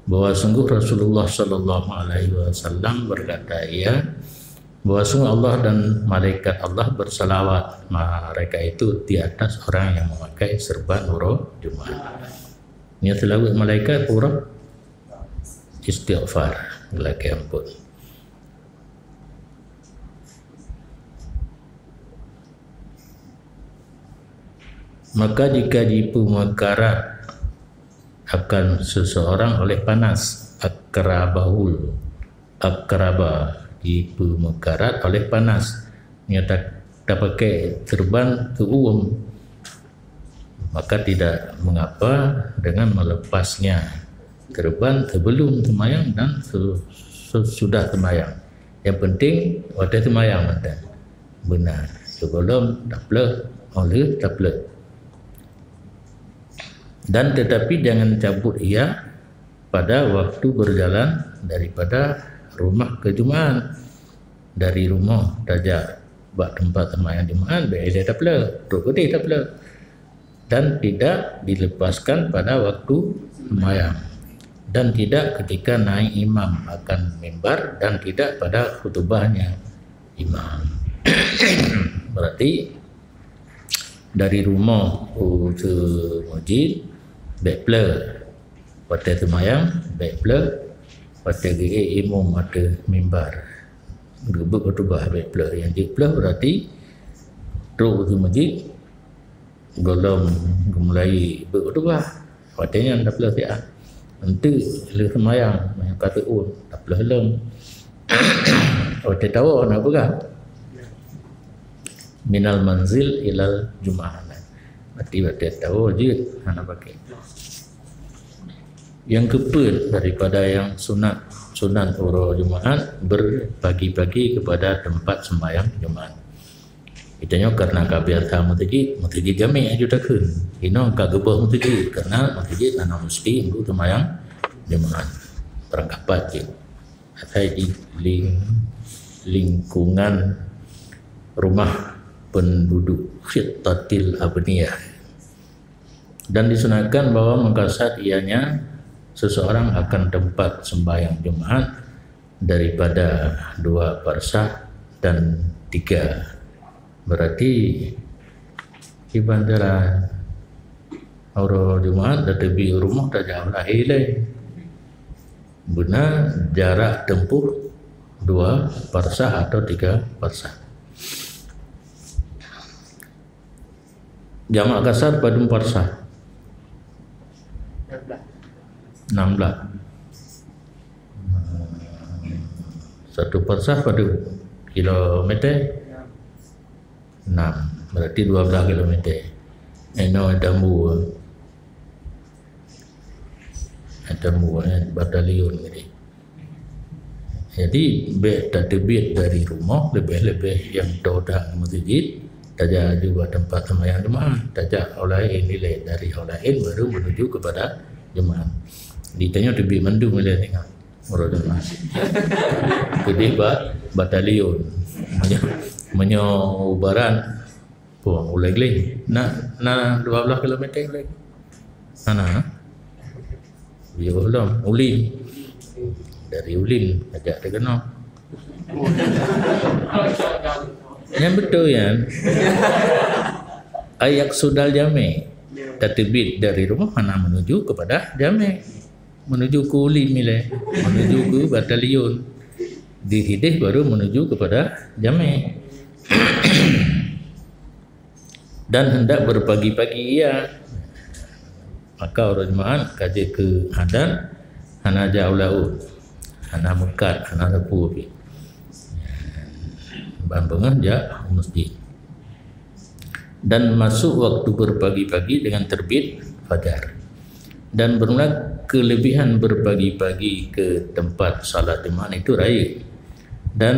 bahwa sungguh Rasulullah sallallahu alaihi wasallam berkata, ia Bahwa sungguh Allah dan malaikat Allah bersalawat mereka itu di atas orang yang memakai serban uroe Jumat. Nyoe seulaweuet malaikat uroe istighfar, lakée ampôn. Maka jika jipeumeukarat akan seseorang oleh panas, akrabahul, akraba, jipeumeukarat oleh panas, nyoe ta-, tapakai serban teuuem, maka tidak mengapa dengan melepasnya serban sebelum sembahyang dan se-, sesudah sembahyang. Yang penting watée sembahyang mantong. Beuna, sigohlom tapleuh, óh lheueh tapleuh. Dan tetapi jangan cabut ia pada waktu berjalan daripada rumah ke Jumat. Dari rumoh tajak bak teumpat seumayang Jumat, bèk ilèe tapleuh, trok keudeh tapleuh. Dan tidak dilepaskan pada waktu seumayang. Dan tidak ketika naik imam akan mimbar, dan tidak pada khutubahnya imam. Berarti dari rumoh u masjid bèk pleuh. Watèe seumayang bèk pleuh. Watèe geuék imum ateueh mimbar, geubeuet khutubah bèk pleuh. Nyang jeuet pleuh berarti trok u masjid, gohlom geumulai beuet khutubah. Watèe nyan tapleuh siat. Enteuk lheueh seumayang, meunyoe ka teuôn, tapleuh lom. Watèe tawoe na peugah, "Minal manzil ilal jum'ah." Berarti watèe tawoe jeuet, hana pakai. Yang keempat daripada yang sunat, sunat uroe Jumaat, berpagi-pagi kepada tempat sembahyang Jumaat. Geutanyoe karena ka biasa meuseujid, meuseujid jamèe aju takheun. Inoe ka geuboh meuseujid, karena meuseujid hana meusti untuk sembahyang Jumaat. Barangkapat cit. Asai di ling-, lingkungan rumah penduduk, khittatil abniyah. Dan disunatkan bahwa mengkasat ianya seseorang akan tempat sembahyang Jumaat daripada dua parsah dan tiga. Berarti kiban jalan uroe Jumaat dan teubiet rumoh tajak lahé lé. Beuna jarak tempuh dua parsah atau tiga parsah. Jamak kasar padum parsah? Enam belas. Satu parsah padum kilometer? Enam. Berarti dua belas kilometer. Eno tambu. Tambu, eh, batalion tadi. Jadi, bèk tateubiet dari rumoh, leubeh-leubeh nyang toe that meuseujid, tajak aju bak teumpat seumayang Jumaat, tajak ho laén ilèe, dari ho laén baru menuju kepada Jumaat. Di tanyoe teubiet mandum ilèe teuka uroe Jumaat. Keudeh bak batalion. Meunyoe, meunyoe u barat, Puang Ulèe Gleng. Na, na dua belas kilometer Ulèe Gleng. Na, na. Jauh lom. Ulin. Dari Ulin ajak teukeunong. Nyan beutôi nyan. Ayak sudal jamé. Tateubiet dari rumoh hana menuju kepada jamé. Menuju ke Ulin ilèe. Menuju ke batalion. Di sideh baru menuju kepada jamé. Dan hendak berpagi-pagi ia. Maka uroe Jumaat ka jeuet keu adan, hana jak u laôt, hana meukat, hana sapeue pih. Ban beungoh jak u masjid. Dan masuk waktu berpagi-pagi dengan terbit fajar. Dan bermula kelebihan berpagi-pagi ke tempat salat Jumaat itu raya. Dan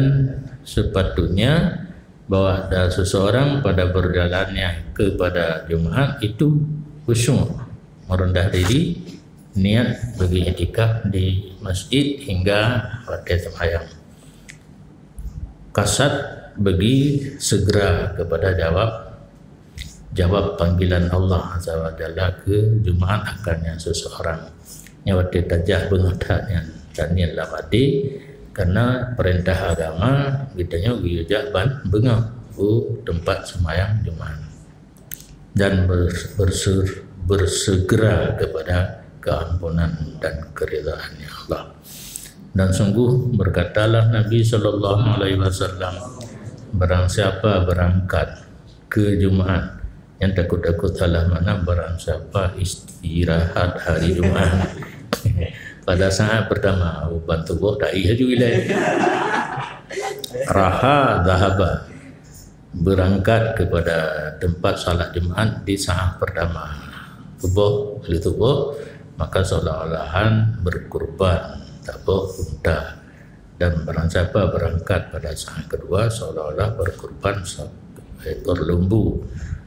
sepatutnya bahwa ada seseorang pada berjalannya kepada Jumaat itu khusyuk, merendah diri, niat bagi iktikaf di masjid hingga watèe sembahyang. Kasat bagi segera kepada jawab, jawab panggilan Allah Azza wa Jalla ke Jumaat akannya seseorang. Nyoe watèe tajak beungoh that nyan, dan nyan lam até, Karena perintah agama geutanyoe geuyue jak ban beungoh u teumpat seumayang Jumat dan ber-, berse-, bersegera kepada keampunan dan keridhaan Allah. Dan sungguh berkatalah Nabi sallallahu alaihi wasallam, barang siapa berangkat ke Jumat, nyang takot-takot salah makna, barang siapa istirahat hari Jumat pada saat pertama, uban tuboh tahi haju ilée. Raha dhahaba, berangkat kepada tempat salat Jumat di saat pertama. Tuboh, lheueh tuboh, maka seolah-olahan berkurban, taboh unta. Dan barang siapa berangkat pada saat kedua, seolah-olah berkurban seekor lembu.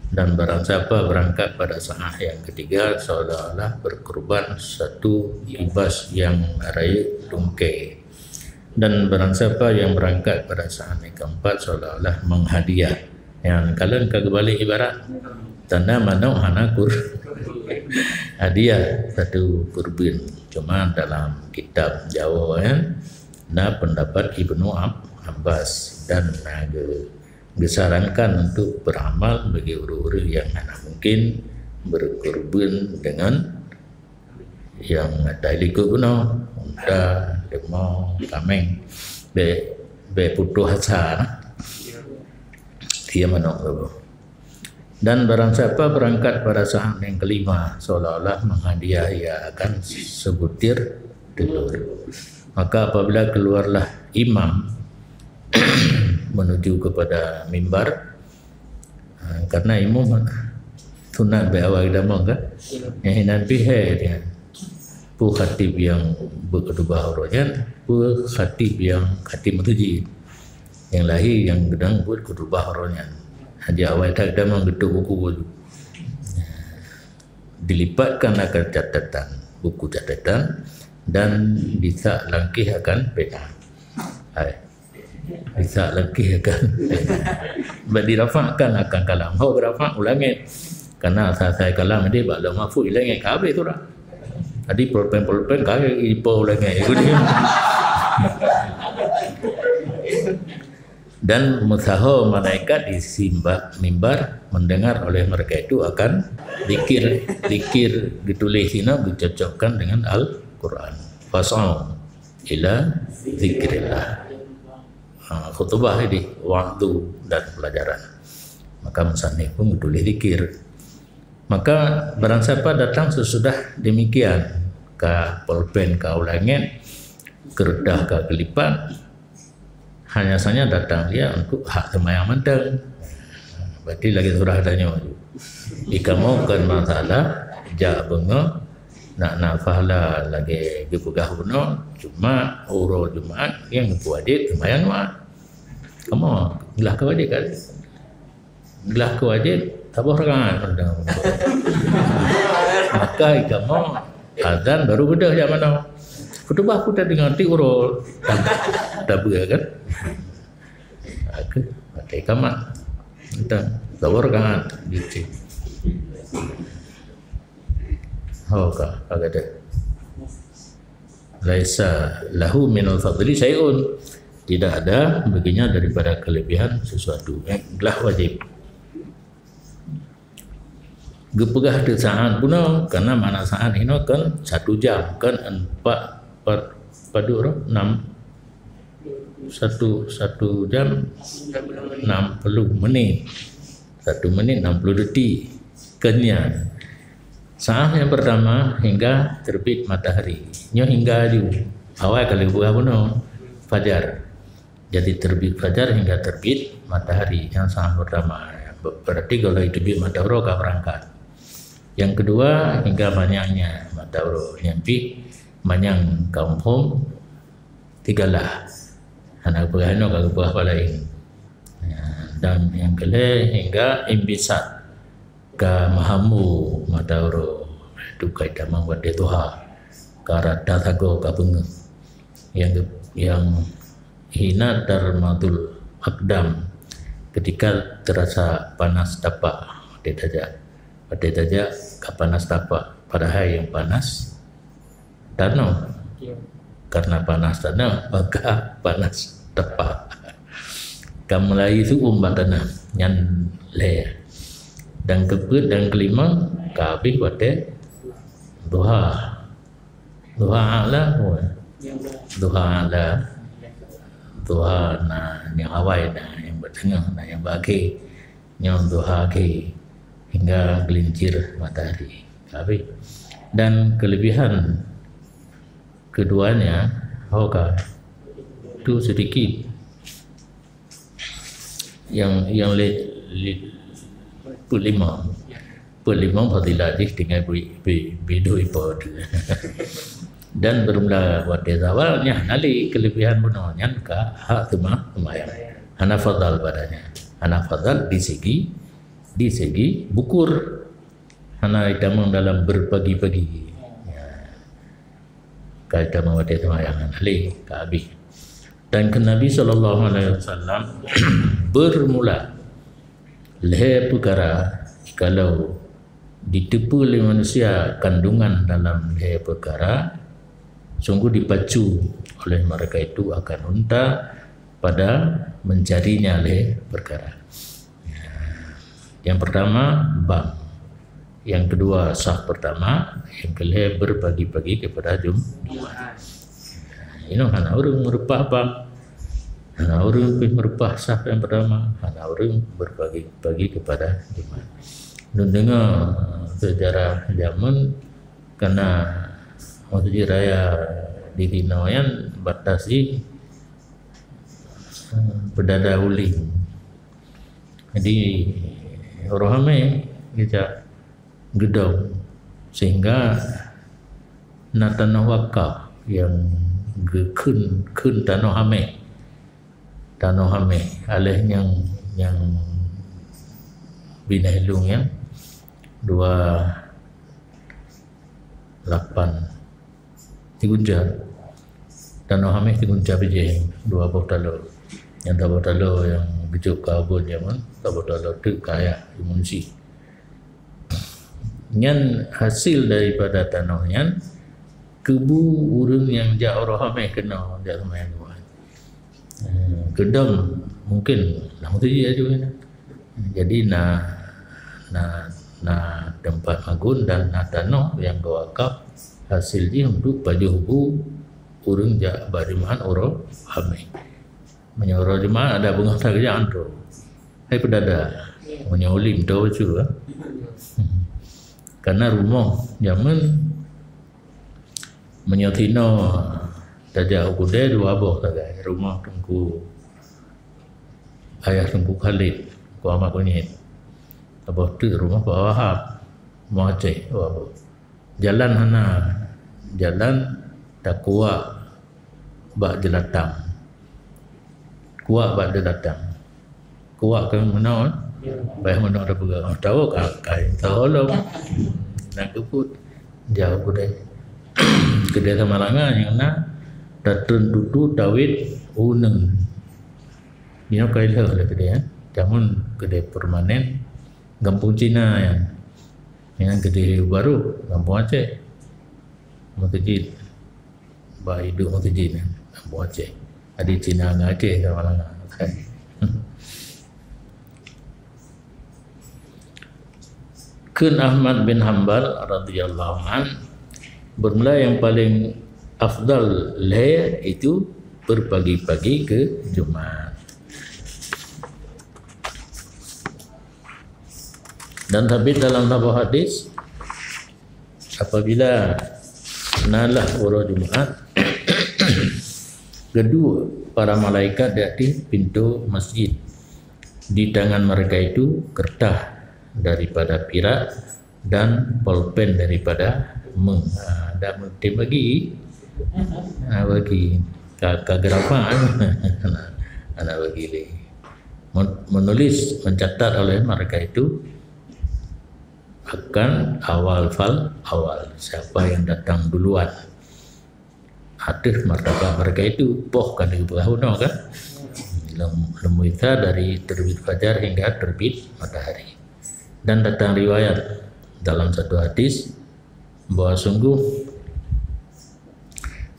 Dan barang siapa berangkat pada saat yang ketiga, seolah-olah berkurban satu kibas yang rayeuk tungkée. Dan barang siapa yang berangkat pada saat yang keempat, seolah-olah menghadiah. Nyang kalon ka geubalik ibarat tanda manok hana kur-, hadiah satu kurban. Cuma dalam kitab Jawa, ya, na pendapat Ibnu Ab-, Abbas dan na ge-, gesarankan untuk beramal bagi ureuëng-ureuëng yang hana mungkin berkurban dengan yang ata likot bunoe, unta, leumô, kaméng, bèk, bèk putôh asa, nah. Ia manok tu. Dan barang siapa berangkat pada saat yang kelima, seolah-olah menghadiah ia akan sebutir telur. Maka apabila keluarlah imam menuju kepada mimbar, ha, karena imum sunat bak awai damang kan? Yang hinan pih hai dia. Peue khatib yang berkhutbah uroe nyan, peue khatib yang khatib masjid. Yang lahé yang geudang buet khutbah uroe nyan. Hanya awai that damang geutuek buku baju. Dilipatkan akan catatan, buku catatan, dan disak langkeh akan pena. Hai. Disak langkeh akan pena. Bak dirafakkan akan kalam. Ho geurafak u langét. Karena asai-asai kalam di bak Lauh Mahfuz i langét ka habéh surah. Jadi pulpen-pulpen ka ipo u langét. Dan meusaho malaikat di simba-, mimbar mendengar oleh mereka itu akan zikir, zikir geutuléh sinoe geucocokkan dengan Al-Quran. Fas'au ila zikrillah. Ha, khutbah ini, wa'du dan pelajaran. Maka musannif pun geutuléh zikir. Maka barang siapa datang sesudah demikian, ka pulpen ka u langét, keureutah ka geulipat, hanya saja datang dia untuk hak seumayang mantong. Berarti lagèe surah tanyoe. Di kamoe kon masalah jak beungoh, nak na pahala lagèe geupeugah bunoe, cuma uroe Jumat nyang geupeujeuet seumayang Jumat. Kamoe glah keu wajéb kan? Glah keu wajéb, saboh rakaat mantong. Maka kamoe azan baru beudôh jak manoe. Khutbah pun tadeungoe tiep uroe tab-, tabeue kan. Aku pakai kamat. Entah, saboh rakaat gitu. Ho ka, ka kata. Laisa lahu minal fadli syai'un. Tidak ada baginya daripada kelebihan sesuatu. Eh, glah wajéb. Geupeugah teuk saát bunoe, karena mana saát inoe kan satu jam, kan empat, empat, empat dua, enam, satu, satu jam enam puluh menit. Satu menit enam puluh detik. Keunyan. Saat yang pertama hingga terbit matahari. Nyoe hingga aju. Awai ka lheueh bunoe. Fajar. Jadi terbit fajar hingga terbit matahari. Yang saat pertama. Berarti kalau terbit matahari ka berangkat. Yang kedua hingga manyangnya matahari. Yang pi manyang kaum hom tiga lah. Hana peugah inoe ka peugah apa lain. Ya, dan yang kelhèe hingga imbisat ka mahamu matahari. Itu kaitan mangat watèe tuha. Ka rata sagoe ka beungeuh. Yang, yang hina tarmadul akdam ketika terasa panas tapak. Watèe tajak. Watèe tajak ka panas tapak. Padahai yang panas tanoh. Ya. Karena panas tanah, maka panas tepa. Ka mulai su'um bak tanah, nyan lhèe. Dan keupeuet dan kelima, ka habéh watèe duha. Duha a'la, duha a'la. Duha na nyang awai, na nyang bak teungoh, na nyang bak akhé. Nyoe duha akhé hingga geulincir matahari. Ka habéh. Dan kelebihan keduanya, ho ka tu sedikit. Yang, yang le, le, peuet limong. Peuet limong fadilah jih tinggai bui, bui, bui dua ipo tu. Dan bermula watèe zawal nyan hana lé kelebihan bunoe nyan ka hak seuma-, seumayang. Hana fadhal padanya. Hana fadhal di segi, di segi bukur. Hana itamong dalam berpagi-pagi. Ya. Ka itamong watèe seumayang hana lé, ka habéh. Dan keu Nabi sallallahu alaihi wasallam bermula lhèe peukara, kalau diteupeue lé manusia kandungan dalam lhèe peukara, sungguh dipacu oleh mereka itu akan unta pada mencarinya lhèe peukara. Yang pertama, bang. Yang kedua, saf pertama. Yang kelhèe, berpagi-pagi kepada Jum-, Jumat. Inoe hana ureueng meureupah bang. Hana ureueng pih meureupah saf yang pertama. Hana ureueng berpagi-pagi kepada Jumat. Lôn deungoe sejarah jameun, karena Masjid Raya di sinoe nyan batas jih, eh, peudada uleng. Jadi, ureueng ramè geujak geudong, sehingga na tanoh wakaf nyang geukheun, kheun tanoh amèh. Tanoh amèh, aléh nyang, nyang binéh lôn nyan, dua lapan. Sigunca. Tanoh amèh sigunca bijéh, dua boh taloe. Nyang saboh taloe nyang geujok keu abon jameun, saboh taloe teuk keu ayah, imeung sie. Nyan hasil daripada tanoh nyan, keubu ureueng nyang jak uroe amèh keunoe jak seumayang Jumat. Eh, keudong mungkin lam masjid aju nyan. Jadi na, na, na teumpat magun dan na tanoh nyang geuwakaf hasil jih untuk pajoh bu ureueng jak bak Jumat uroe amèh. Meunyoe uroe Jumat ada beungoh tajak tu. Hai peudada. Meunyoe ulèe tu bacut, eh. Karena rumoh jameun meunyoe sinoe tajak u Kudèe dua boh sagai, rumoh Teungku, ayah Teungku Khalid, Teungku Ahmad Kunyit. Saboh teuk rumoh Pak Wahab, rumoh Aceh, dua boh. Jalan hana, jalan takuak bak jeulatang. Kuak bak jeulatang. Kuak keu meunoe, eh? Payah meunoe tapeugah. Oh, tahu ka, ka, tahu lom. Nak keupeue? Jauh Kudèe. Kudèe Samalanga nyang na tatreun tutu tawét uneuen. Nyoe ka ilheueh lé Kudèe, eh? Jameun Kudèe permanen, gampông Cina nyan. Nyan Kudèe barô, gampông Aceh. Meuseujid. Bak iduek meuseujid nyan, gampông Aceh. Jadi Cina ngon Aceh sama-sama. Kheun Ahmad bin Hambal radhiyallahu anh, bermula yang paling afdal lhèe itu berpagi-pagi ke Jumat. Dan sabit dalam saboh hadis, apabila nalah uroe Jumat, geuduek para malaikat di ateueh pintoe masjid. Di tangan mereka itu kertas daripada pirak dan polpen daripada meuh. Ha, dak meutem bagi. Ha, bagi. Ka, ka geurafa. Hana bagi lé. Men-, menulis, mencatat oleh mereka itu akan awal fal awal, siapa yang datang duluan. Ateueh martabat mereka itu, poh ka geupeugah bunoe kan. Lem-, leumita dari terbit fajar hingga terbit matahari. Dan datang riwayat dalam satu hadis bahwa sungguh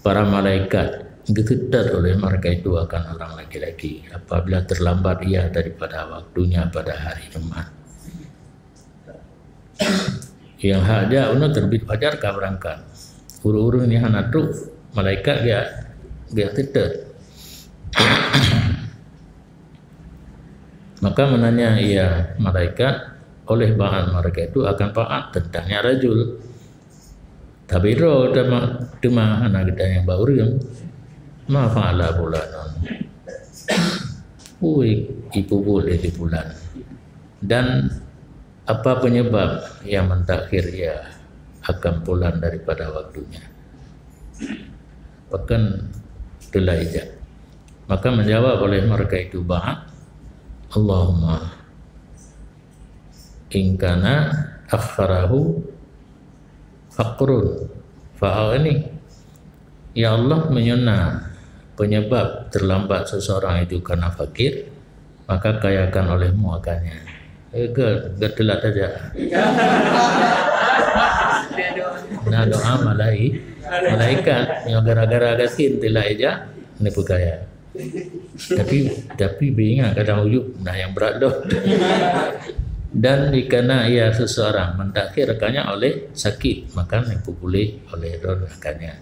para malaikat geuseutôt oleh mereka itu akan orang laki-laki apabila terlambat ia daripada waktunya pada hari Jumat. Nyang hak jak uroe terbit fajar ka beurangkat. Ureuëng-ureuëng nyang hana trok, malaikat geujak, geujak seutôt. Maka menanya ia malaikat oleh ba'at mereka itu akan ba'at tentang nyan rajul. Tapi droe teuma, teuma hana geutanyong bak ureuëng, "Ma fa'ala fulanun?" Peue jipeubuet lé si fulan? Dan apa penyebab yang mentakhir ia akan pulang daripada waktunya? Pakon teulai jak? Maka menjawab oleh mereka itu ba'at, "Allahumma in kana akharahu faqrun fa'aghni." Ya Allah, meunyoe na penyebab terlambat seseorang itu karena fakir, maka kayakan olehmu akannya. Eh, ke, ke telat saja. Nah, doa malai-, malaikat yang gara-gara gasien telat aja, ni perkaya. Tapi, tapi beu ingat kadang uyup nah nyang brat doh. Dan jika na ia seseorang mentakhirkannya oleh sakit, maka neupeubuleh oleh droe akannya.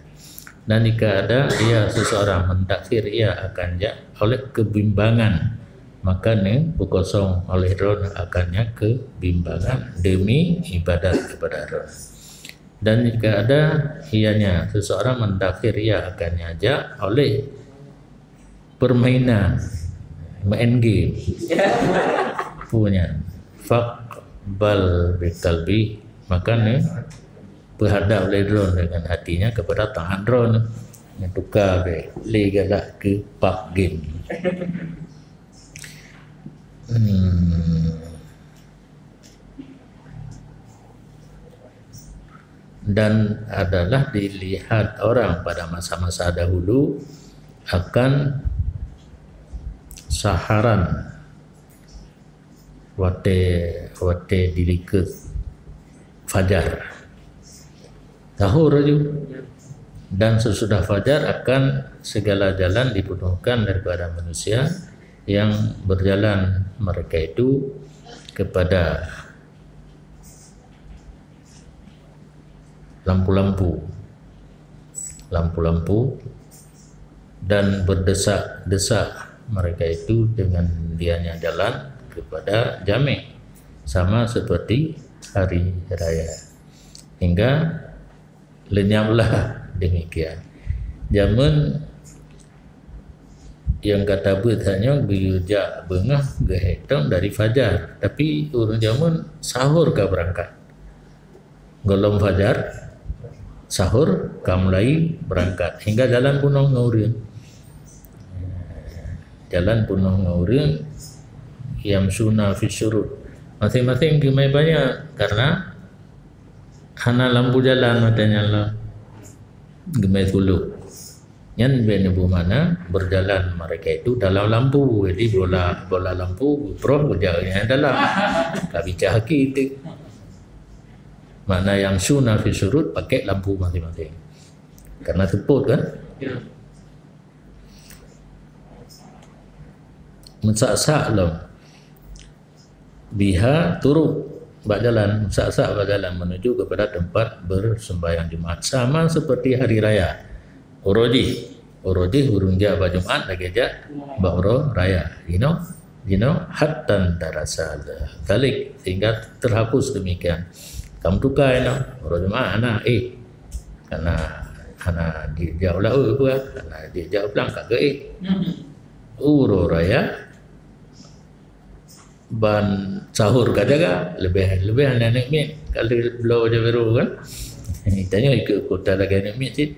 Dan jika ada ia seseorang mentakhir ia akan jak oleh kebimbangan, maka neupeukosong oleh droe akannya kebimbangan demi ibadat kepada droe. Dan jika ada ianya seseorang mentakhir ia akannya jak oleh permainan, main game. Punya. Faqbal biqalbi, maka ni peuhadap lé droe dengan hatinya kepada tangan droe. Neutuka be lé galak keu pub game. Hmm. Dan adalah dilihat orang pada masa-masa dahulu akan saharan watée, watée dilikot fajar. Sahur laju. Dan sesudah fajar akan segala jalan dipenuhkan daripada manusia yang berjalan mereka itu kepada lampu-lampu, lampu-lampu, dan berdesak-desak mereka itu dengan dianya jalan kepada jamé, sama seperti hari raya. Hingga lenyaplah demikian. Jameun nyang gata beuet tanyoe geujak beungoh geuhitong dari fajar, tapi ureuëng jameun sahur ka beurangkat. Gohlom fajar, sahur ka mulai beurangkat hingga jalan peunoh ngon ureuëng. Jalan peunoh ngon ureuëng, yamsyuna fis syuruq. Maséng-maséng geumai banyak karena hana lampu jalan watée nyan lom. Geumai tulok. Nyan bèk neubeumakna berjalan mereka itu dalam lampu. Jadi bola, bola lampu geuproh geujak nyang dalam. Ka bicah hakik tu. Makna yamsyuna fis syuruq pakai lampu maséng-maséng. Karena seupôt kan? Ya. Meusak-sak lom. Biha turuq bak jalan, sak-sak bak jalan menuju kepada tempat bersembahyang Jumat. Sama seperti hari raya. Uroe jih, uroe jih ureuëng jak bak Jumat lagée jak bak uroe raya. You know, you know, hatta darasa zalik, sehingga terhapus demikian. Kamu tukai, you know, uroe Jumat hana, eh, karena hana jijak ulah, eh, apa, hana jijak pulang ka ke, eh. Uroe raya ban sahur ka jaga, leubeh, leubeh aneuk miet ka lheueh bloe bajée barô kan. Tanyoe ikot kota lagée aneuk miet cit.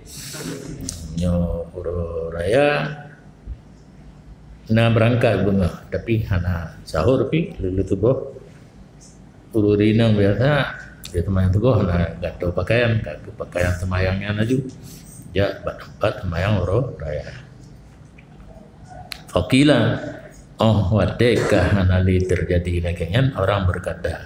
Nyoe uroe raya na beurangkat beungoh, tapi hana sahur pih lheueh tuboh. Ureuëng inong biasa, dia teumayang tuboh na gato pakaian, ka pakaian teumayang nyan laju. Jak bak teumpat teumayang uroe raya. Faqila, oh watée ka hana lé teujadi lagée nyan, orang berkata,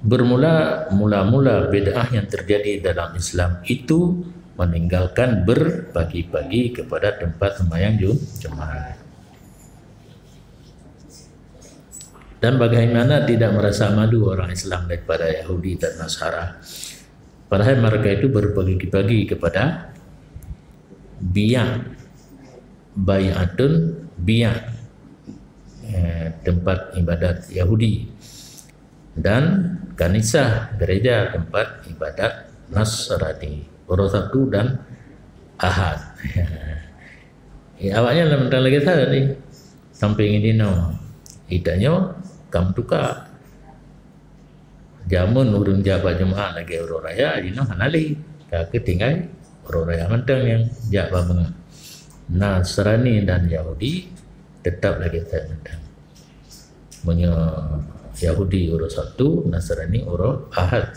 bermula, mula-mula bid'ah yang terjadi dalam Islam itu meninggalkan berpagi-pagi kepada tempat sembahyang Ju-, Jumat. Dan bagaimana tidak merasa malu orang Islam daripada Yahudi dan Nasara, padahal mereka itu berpagi-pagi kepada Biya', Bai'atun Biya', eh, tempat ibadat Yahudi, dan Kanisah, gereja, tempat ibadat Nasrani, uroe Sabtu dan Ahad. Ya, awaknyan lam tang lagèe tadi. Sampai ngon jinoe, itanyoe ka meutuka. Jameun ureueng jak bak Jumat lagèe uroe raya, jinoe hana lé. Ka keuh tinggai uroe raya mantong nyang jak bak beungoh. Nasrani dan Yahudi teutap lagèe that mantong. Meunyoe Yahudi uroe Sabtu, Nasrani uroe Ahad.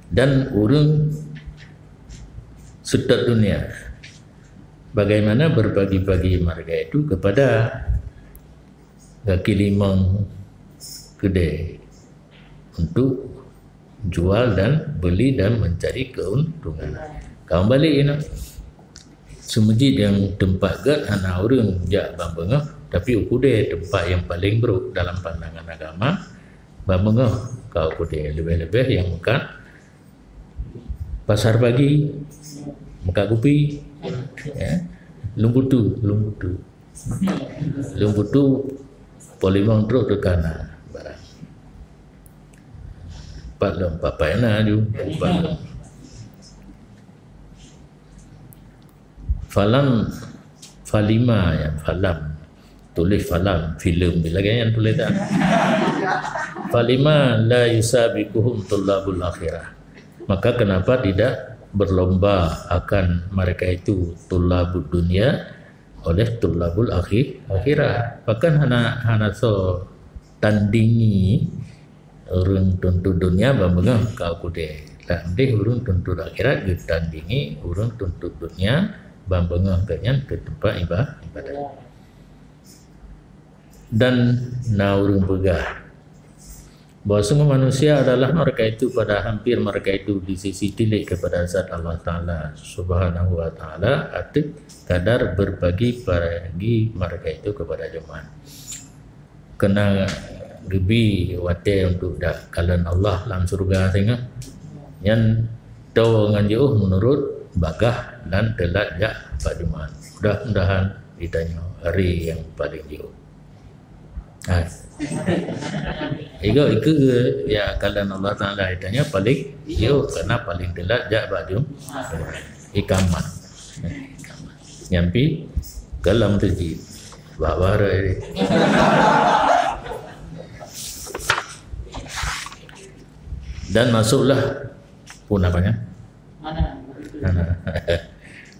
Dan ureueng seutôt dunia, bagaimana berbagi-bagi marga itu kepada kaki lima keudè untuk jual dan beli dan mencari keuntungan. Ka meubalek inoe. Seumeujid nyang teumpat gèt hana ureueng jak ban beungoh, tapi u keudè teumpat nyang paleng brôk dalam pandangan agama, ban beungoh ka u keudè, leubeh-leubeh nyang meukat pasar pagi, meukat kupi, ya. Lôn butu, lôn butu. Lôn butu, po limong trok teuka na barang. Pat lom, pat-pat na ju, pat lom. Falam, falima ya, falam. Tulis falam, filem lagèe nyan tulis dah. Falima la yusabiquhum tullabul akhirah. Maka kenapa tidak berlomba akan mereka itu tullabud dunia oleh tullabul akhir, akhirah? Bahkan hana, hana soe tandingi ureueng tuntot dunia ban beungoh ka u keudè. Lam deh ureueng tuntot akhirat geutandingi ureueng tuntot dunia ban beungoh gobnyan keu teumpat iba-, ibadat. Dan na ureueng peugah bahwa sungguh manusia adalah mereka itu, pada hampir mereka itu di sisi tilik kepada zat Allah Ta'ala Subhanahu wa Ta'ala, ateueh kadar berbagi bagi mereka itu kepada Jumat. Keunan geubi watèe untuk jak kalon Allah lam syeuruga singoh. Nyan toe ngon jiôh meunurot bagaih dan teulat jak bak Jumat. Mudah-mudahan geutanyoe hari nyang paleng jiôh. Hai. Igoe ikeu ya kalon Allah Ta'ala geutanyoe paleng jiôh, karena paleng teulat jak bak Jumat. Ikamah. Nyan pih ka lam teujih. Bah-bah rot. Dan masuklah, pun apanya? Mana?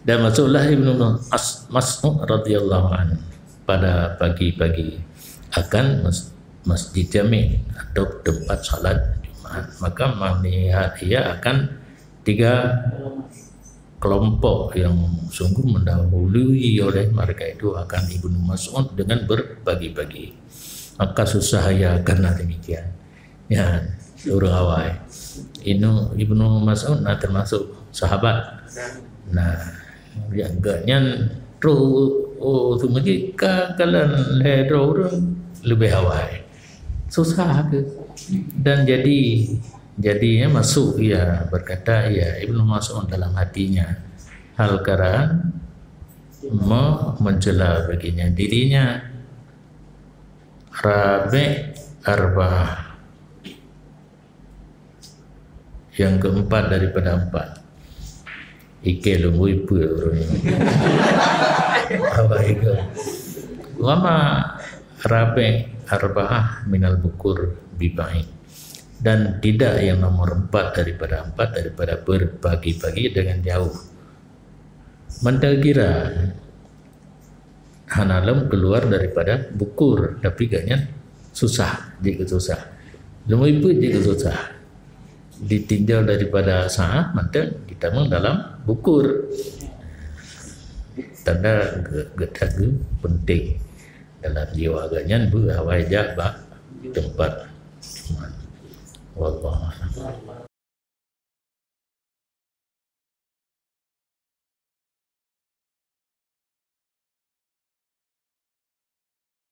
Dan masuklah Ibnu Mas-, Mas'ud radhiyallahu anhu pada pagi-pagi akan mas-, Masjid Jami' atau tempat salat Jumat. Maka melihat ia akan tiga kelompok yang sungguh mendahului oleh mereka itu akan Ibnu Mas'ud dengan berbagi-bagi. Maka susah ia karena demikian. Ya, ureueng awai. Inu-, Ibnu Mas'ud na termasuk sahabat. Nah, ya, gobnyan troh, oh, tu meuji ka kalon lhèe droe ureueng leubeh awai. Susah ke? Dan jadi, jadi, ya, masuk ia, berkata ia, Ibnu Mas'ud dalam hatinya, hal karan me-, mencela baginya dirinya. Rabi' arba'ah. Yang keempat daripada empat. Ike lungui pue ureueng. Apa itu? Wama rabi' arba'ah minal bukur bibain. Dan tidak yang nomor empat daripada empat daripada berbagi-bagi dengan jauh. Mantong kira hana lom keluar daripada bukur, tapi gobnyan susah, jeuet keu susah. Lom ipeuet jeuet keu susah. Ditinjau daripada sa'ah mantong geutamong dalam bukur. Tanda ge-, geutanyoe penting dalam jiwa gobnyan beuawai jak bak teumpat. Wallahu a'lam.